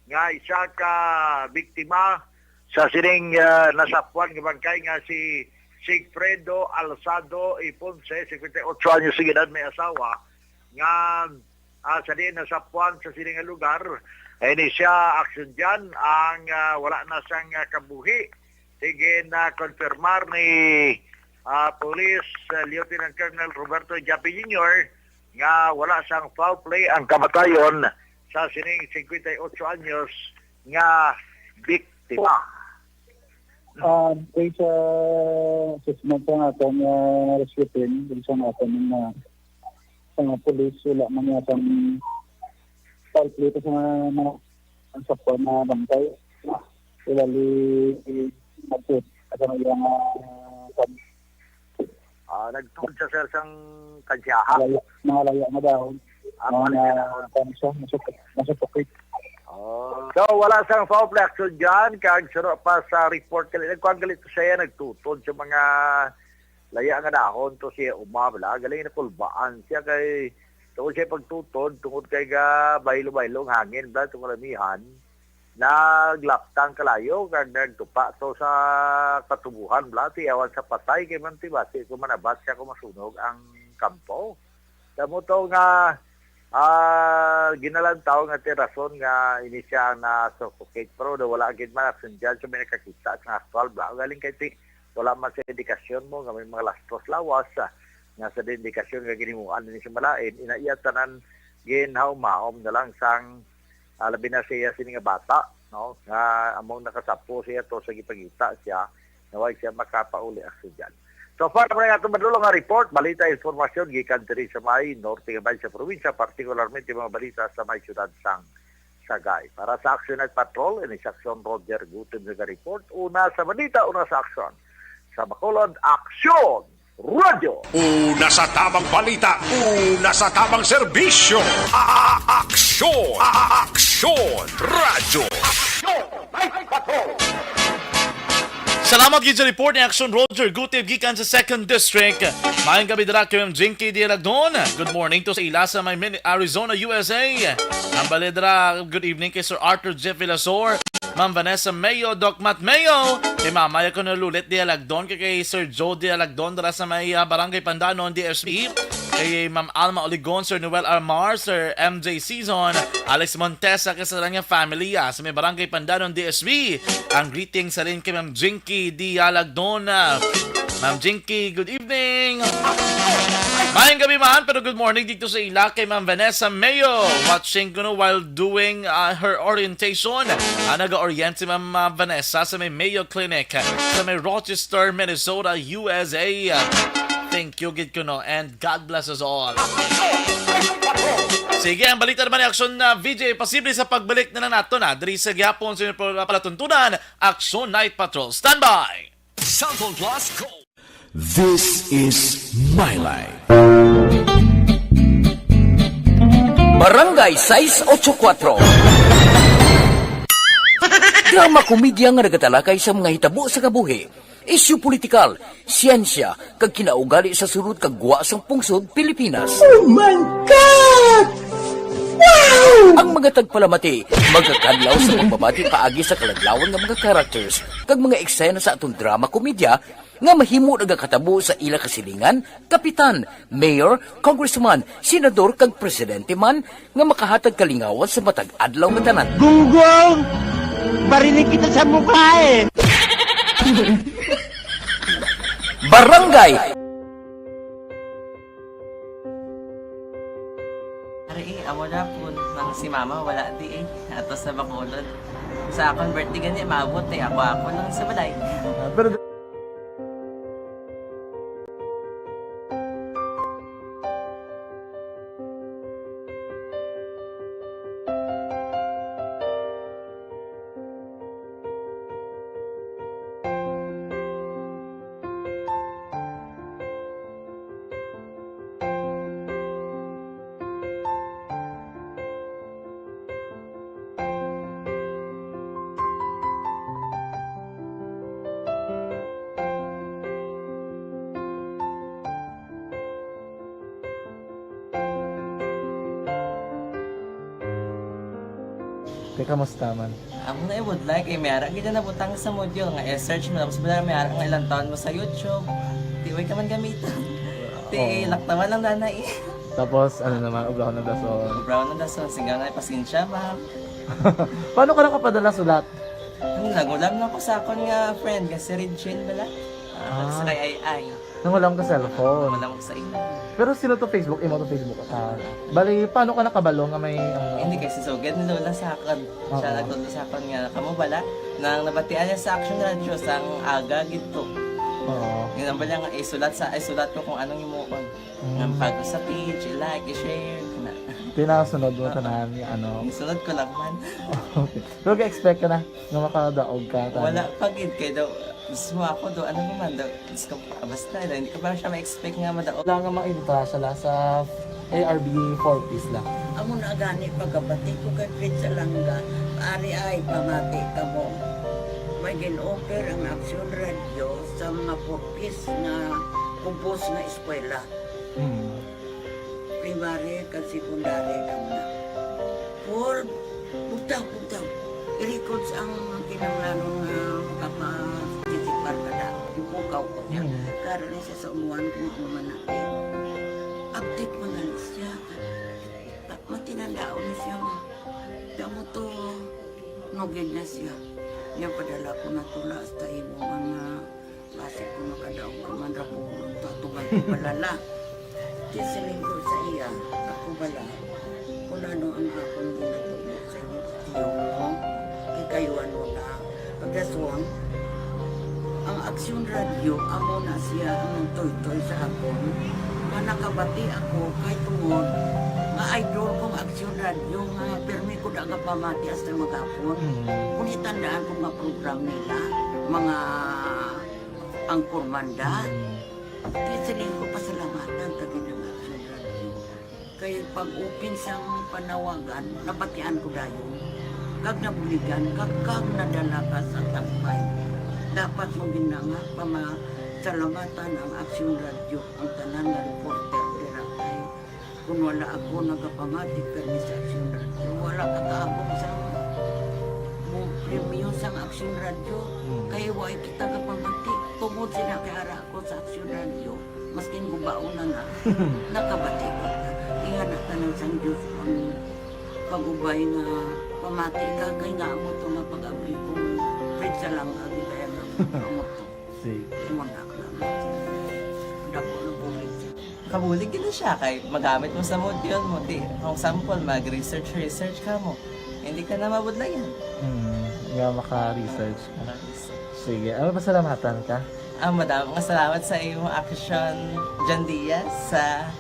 nga isa ka biktima sa sining, ah, nasapuan nga bangkay nga si Sigfredo Alzado Iponce, singkwenta y ocho anyos sa edad, may asawa, nga, ah, sa diin nasapuan sa sining nga lugar. Ay ni siya, Aksyon Jan, ang, ah, wala na sang, ah, kabuhi. Sige na konfirmar ni, ah, Police, ah, Lieutenant Colonel Roberto Japi Junior nga wala sang foul play ang kamatayon sa sining singkwenta y ocho anyos nga biktima. Ah, based sa assessment sa aton nga rescue team, based sa aton nga, sa mga pulis, wala man nga sang foul play pa sa mga, mga, ang sakwa na bangkay. Wala li, nagtut-, sa mga, ah, sa Ah, nagtuon siya, sir, sang kansyaha. Laya, mga laya nga dahon. Ah, mga mga laya na. Kansa, masuk-, masupukit. Oh. So, wala sang foul play, Aksyon Jan, kag suro pa sa report, gali, nagkuhan gali to siya, nagtutod sa mga laya nga dahon to siya, umabla, galing nakulbaan siya kay, tungod siya pagtutod, tungod kay ga bahilo-bahilo ang hangin, bla, tungod lamihan. Naglaptang kalayo kag nagtupa to sa katubuhan, bla, tiyawan sa patay kay man ti basi ko manabat siya ko masunog ang kampo. Sa mo to nga, ah, ginalantaw nga ti rason nga ini siya ang na-suffocate, pero daw wala gid man, Aksyon Jan, sa may nakakita sa aktual, bla. Galing kay ti, wala man sa indikasyon mo nga may mga lastros lawas, ah, nga sa indikasyon nga ginimuan ni sa malain, ina iya tanan ginhaumhaom na lang sang ah, labi na siya sini nga bata, no? Nga among nakasapo siya to sa gipangita siya, nga way siya makapauli, Aksyon Jan. So far, naman ang atong madulong nga report, balita, informasyon, gikan diri sa may norte nga bahin sa probinsya, partikularmente mga balita sa may siyudad sang Sagay. Para sa Aksyon Night Patrol, ini si Aksyon Roger Gutim nga report. Una sa balita, una sa aksyon. Sa Bacolod, Aksyon! Radyo. Una sa tamang balita, una sa tamang serbisyo. A-, a-, aksyon, a-, a-, aksyon, radyo. Aksyon, Night Patrol. Salamat gid sa report ni Aksyon Roger Gutib gikan sa Second District. Maayong gabi dira kay Ma'am Jinky Dialagdon. Good morning to sa ila sa may Mini-, Arizona, U S A. Ang balidra, good evening kay Sir Arthur Jeff Villasor. Ma'am Vanessa Mayo, Doc Matt Mayo, kay Mama Yakuno Lulit Dialagdon, kay, kay Sir Joe Dialagdon, dira sa may, ah, Barangay Pandanon, D S B, kay Ma'am Alma Oligon, Sir Noel Armar, Sir M J Season, Alex Montesa, kay sa nga family, ah, sa may Barangay Pandanon, D S B. Ang greeting sa rin kay Ma'am Jinky Dialagdon. Ah, Ma'am Jinky, good evening. Maayong gabi man, pero good morning dito sa ila kay Ma'am Vanessa Mayo. Watching kuno while doing, uh, her orientation. Ah, nag-orient si Ma'am, uh, Vanessa sa may Mayo Clinic sa may Rochester, Minnesota, U S A. Thank you gid kuno and God bless us all. Sige, ang balita naman ni Aksyon, uh, V J, posible sa pagbalik na lang nato na diri sa gihapon sa inyong palatuntunan, Aksyon Night Patrol. Standby! Sample Plus Gold. This is My Life. Barangay sais ocho kuwatro. Drama komedya nga nagatalakay sa mga hitabo sa kabuhi. Isyu politikal, siyensya, kag kinaugali sa sulod kag gwa sang pungsod Pilipinas. Oh my God! Wow! Ang mga tagpalamati magakadlaw sa pagbabati paagi sa kaladlawan nga mga characters kag mga eksena sa aton drama komedya nga mahimo nagakatabo sa ila kasilingan, kapitan, mayor, congressman, senador, kag presidente man nga makahatag kalingawan sa matag adlaw nga tanan. Gunggong! Barinig kita sa mukha eh! Barangay! Ari eh, amo na po nang si mama wala di eh. Ato sa Bacolod. Sa akong birthday gani, maabot eh. Ako-ako lang sa balay. Ah, pero Te, kamusta man? Amo na, I would like, eh, may ara gid na nabutang sa module nga i-search mo, tapos bala may ara nga ilang taon mo sa YouTube. Di, way ka man gamiton. Ti, Oo. Laktawan lang na na eh. Tapos, ano naman, ubrahon ng dason. Ubrahon ng dason, singgaw na, pasensya, ma'am. Paano ka nakapadala sulat? Ano, nagulam lang ko sa akon nga friend, nga si Regine bala. Ah, Ah. Sa kay Ay Ay. Nangulam ka cellphone? Wala ko sa imo. Pero sino to Facebook? Imo to Facebook account? Bali, paano ka nakabalo nga may, ano? Hindi, kay si Sugad ni Lola sa akon. Oo. Siya nagtudlo sa akon nga, kamo bala, nang nabatian niya sa Action Radio, sang aga gid to. Oo. Yun ang bala nga, isulat sa, isulat ko kung anong himuon. Mm. Nga bago sa page, i-like, i-share, na. Tinasunod mo Oo. Tanan, yung ano. Isunod ko lang man. Okay. Pero ga-expect ka na nga makadaog ka, tanan? Wala pa gid, kay daw, mismo ako daw, ano naman daw, Diyos ko, ah, basta, daw, hindi ko pa siya ma-expect nga madaog. Wala nga mainta siya la sa A R B four Ps la. Amo na gani pagkabati ko kay Fritz Alanga, ari ay pamati kamo. May gin-offer ang Action Radio sa mga four Ps nga ubos nga eskwela. Hmm. Primary kag secondary kamo na. Paul, bugtaw, bugtaw. I-records ang kinahanglanon nga makaparticipar ka na. Ipukaw ko niya. Hmm. Karon ni sa umuan kung ano man natin. Update man gani siya. Ta-, matinandaon na siya, ma. Damo to, nugid na siya. Niya padala ko na tula hasta imo mga basi ko makadaog ka man ra ko, tatugan ko balala. Di siling ko sa iya, ako bala, kung ano ang akong ginatubo sa inyo, tiyo mo, kay kayo ano na. Pagkaswang, ang Aksyon Radio, amo na siya ang nagtoy-toy sa akon. Nga nakabati ako kay tungod nga idol kong Aksyon Radio nga pirmi ko da nga pamati hasta maghapon. Mm. Kung itandaan ko nga program nila, mga angkormanda, Mm. di siling ko pasalamatan kag ang Aksyon Radio. Kay pag-open sang panawagan, nabatian ko dayon. Kag nabuligan, kag, kag nadala ka sa tampay. Dapat mo gid na nga pamasalamatan ang Aksyon Radio, ang tanan nga reporter dira kay kun wala ako nagapamati permi sa Aksyon Radio, wala ka kaabot sa mo premyo sang Aksyon Radio. Hmm. Kay wa kita gapamati tungod sila kay ara ako sa Aksyon Radio. Maskin gubaon na na, nakabati kita. Ingana tanan sang Dios ang pag-ubay nga pamati ka kay nga amo to nga pag-abli ko. Prinsa lang ang gibaya nga amo to. Sige. Imo na ka. Dako na bulig siya. Kabulig gid na siya kay magamit mo sa module mo. Di, kung sample, mag-research, research ka mo. Hindi ka na mabudlayan. Hmm, nga maka-research ka. Maka-research. Sige, ano, pasalamatan ka? Ah, madamo nga salamat sa imo, Action John Diaz, sa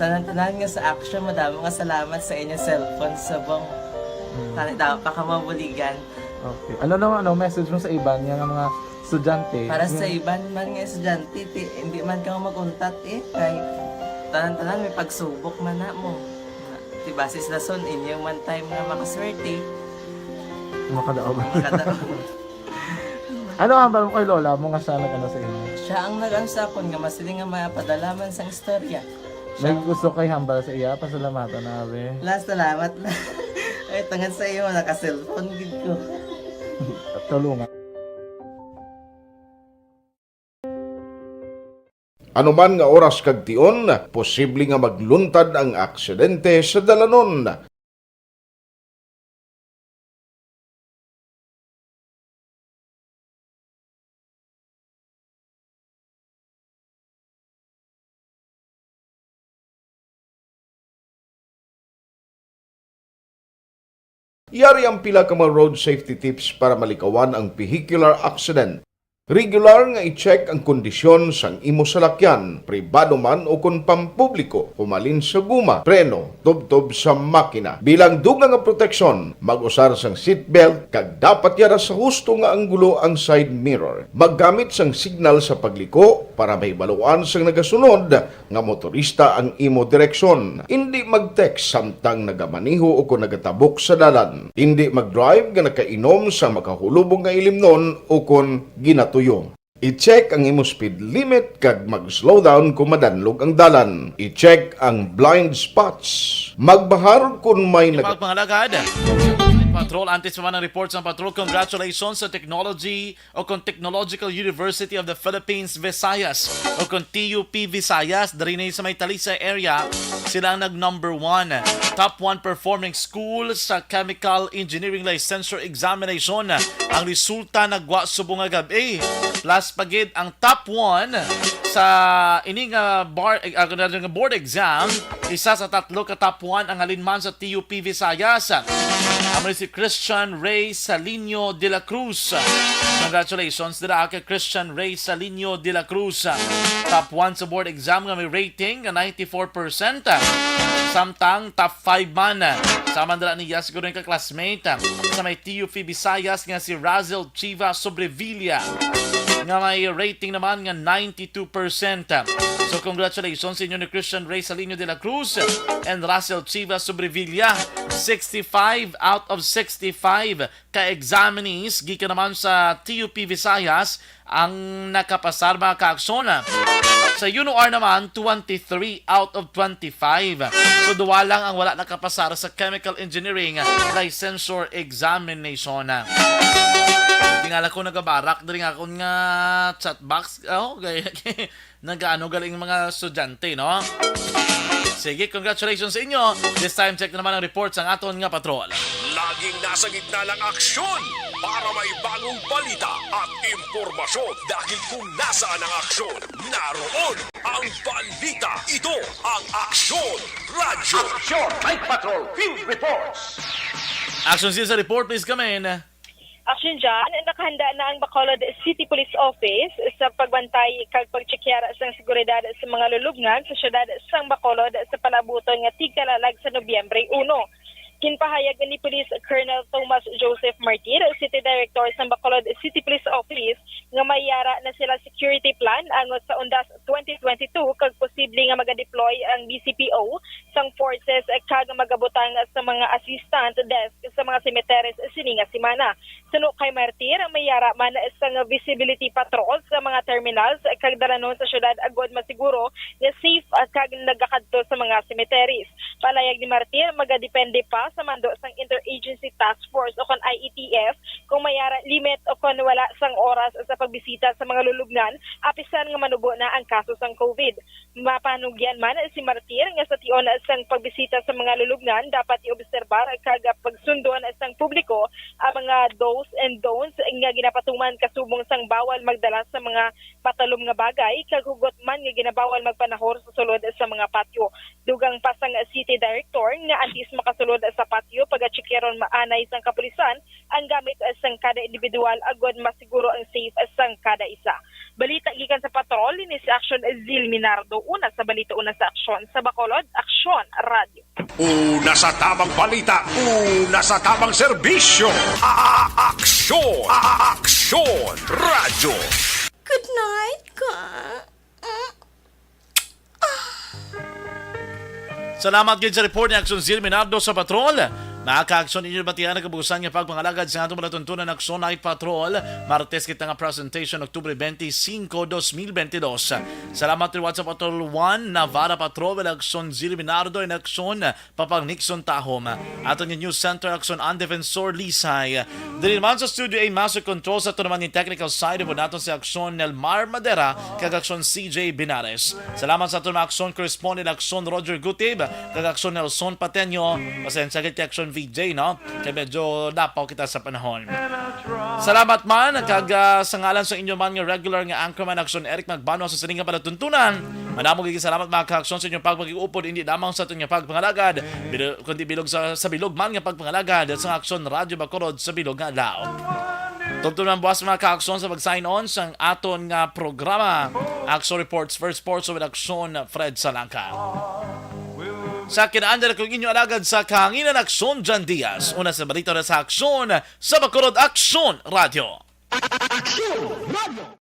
tanan-tanan nga sa Action. Madamo nga salamat sa inyo cellphone subong. Hmm. Tani, dapat pa ka mabuligan. Okay. Ano naman, ano, message mo sa iban nga mga estudyante? Para sa Yung iban man nga estudyante, ti, hindi man ka mag-untat eh. Kay tanan-tanan may pagsubok man na mo. Ti, base sa lason, inyo man time nga makaswerte. Makadaog. Makadaog. Ano ang hambal mo kay lola mo nga siya nag-ano sa imo? Siya ang nag-ano sa akon nga masiling nga mapadala man sang istorya. May gusto kay hambal sa iya, pasalamatan na, abi. La, salamat na. Ay, tungod sa imo, naka-cellphone gid ko. Tulungan. Ano man nga oras kag tion, posible nga magluntad ang aksidente sa dalanon. Yari ang pila ka mga road safety tips para malikawan ang vehicular accident. Regular nga i-check ang kondisyon sang imo salakyan, pribado man o kon pampubliko, humalin sa guma, preno, tubtob sa makina. Bilang dugang nga proteksyon, mag-usar sang seatbelt kag dapat yara sa husto nga anggulo ang side mirror. Maggamit sang signal sa pagliko para mahibaluan sang nagasunod nga motorista ang imo direksyon. Indi mag-text samtang nagamaneho o kon nagatabok sa dalan. Indi mag-drive nga nakainom sa makahulubong nga ilimnon o kon ginatuyo. I-check ang imo speed limit kag mag-slow down kon madanlog ang dalan. I-check ang blind spots. Magbahar kon may nag- Mga pangalagad, Patrol, antes pa man ang report sa Patrol, congratulations sa technology o kon Technological University of the Philippines, Visayas, o kon T U P Visayas, diri na sa may Talisay area, sila ang nag number one. Top one performing school sa Chemical Engineering Licensure Examination. Ang resulta nagwa subong nga gab-i. Plus pa gid ang top one sa ini nga bar, eh, ah, nga board exam, isa sa tatlo ka top one ang halin man sa T U P Visayas. Amo ni si Christian Ray Saliño de la Cruz. Congratulations dira kay Christian Ray Saliño de la Cruz. Top one sa board exam nga may rating nga ninety-four percent. Samtang top five man, sama dira niya siguro yung ka-classmate sa may T U P Visayas nga si Razel Chiva Sobrevilla, nga may rating naman nga ninety-two percent. So, congratulations sa inyo ni Christian Ray Saliño de la Cruz and Russell Chiva Sobrevilla. Sixty-five out of sixty-five ka examinees gikan naman sa T U P Visayas ang nakapasar, mga kaaksyon. Sa U N O R naman, twenty-three out of twenty-five. So, duwa lang ang wala nakapasar sa Chemical Engineering Licensure Examination. Tingala ko nagabarak diri nga akon nga chat box. Oh, okay. Nagaano galing mga estudyante, no? Sige, congratulations sa inyo. This time, check na naman ang report sa aton nga patrol. Laging nasa gitna ng aksyon para may bagong balita at impormasyon. Dahil kung nasaan ang aksyon, naroon ang balita. Ito ang Aksyon Radyo. Aksyon Night Patrol Field Reports. Action Cesar report, please come in. Action dyan, nakahanda na ang Bacolod City Police Office sa pagbantay kag pagtsikiyar sang seguridad sa mga lulubngan sa siyudad sang Bacolod sa palaabuton nga tigkalalag sa Nobyembre uno. Ginpahayag ni Police Colonel Thomas Joseph Martir, City Director sang Bacolod City Police Office, nga may yara na sila security plan angot sa undas twenty twenty-two kag posible nga maga-deploy ang B C P O sang forces kag magabutang sa mga assistant desk sa mga cemeteries sini nga semana. Suno kay Martir, may yara man sang visibility patrol sa mga terminals kag dalanon sa syudad agod masiguro nga safe kag nagakadto sa mga cemeteries. Palayag ni Martir, magadepende pa sa mando sang Interagency Task Force o kon I E T F kung may yara limit o kon wala sang oras sa pagbisita sa mga lulubngan, apisan nga manubo na ang kaso sang COVID. Mapanugyan man si Martir nga sa tion sang pagbisita sa mga lulubngan, dapat i-obserbar kag pagsundon sang publiko ang mga do's and don'ts nga ginapatuman kasubong sang bawal magdala sa mga matalom nga bagay kag hugot man nga ginabawal magpanahor sa sulod sa mga patio. Dugang pa sang City Director nga antes makasulod sa patio, pagatsikyaron maanay sang kapulisan ang gamit sang kada individual agod masiguro ang safe sang kada isa. Balita gikan sa patrol, ini si Aksyon Zil Minardo. Una sa balita, una sa aksyon. Sa Bacolod, Aksyon Radyo. Una sa tamang balita, una sa tamang serbisyo. A-, a-, aksyon, a-, a-, aksyon, radyo. Good night, ka. Salamat gid sa report ni Aksyon Zil Minardo sa patrol. Mga kaaksyon, inyo batian ang kabuusan nga pagpangalagad sa atong palatuntunan Aksyon Night Patrol, Martes kita nga presentation, Oktubre twenty-five, twenty twenty-two. Salamat rin WhatsApp Patrol one, Navarra Patrol, Aksyon Zili Minardo, and Aksyon Papang Nixon Tahom. Aton nga News Center, Aksyon An Defensor Lisay. Diri naman sa Studio A, Master Control sa tournament and technical side, naton si Aksyon Nelmar Madera, kag Aksyon C J Binares. Salamat sa aton mga Aksyon correspondent, Aksyon Roger Gutib, kag Aksyon Nelson Pateño. Pasensya gid kay Aksyon V J, no? Kay medyo napaw kita sa panahon. Salamat man, kag ah, sa ngalan sa inyo man nga regular nga anchorman, Aksyon Eric Magbanwa, sa sining nga palatuntunan, madamo gid salamat, mga kaaksyon, sa inyong pagpag-iupod, hindi lamang sa aton nga pagpangalagad, bilo, kundi bilog sa, sa bilog man nga pagpangalagad sa Aksyon Radyo Bacolod sa bilog nga adlaw. Tubtob ang buwas, mga kaaksyon, sa pag-sign on sang aton nga programa, Aksyon Reports First Sports with Aksyon Fred Salangka. Sa kinaandar kong inyo alagad sa kahanginan, Aksyon Jan Diaz. Una sa balita na sa Aksyon, sa Bacolod Aksyon Radyo. Aksyon Radyo.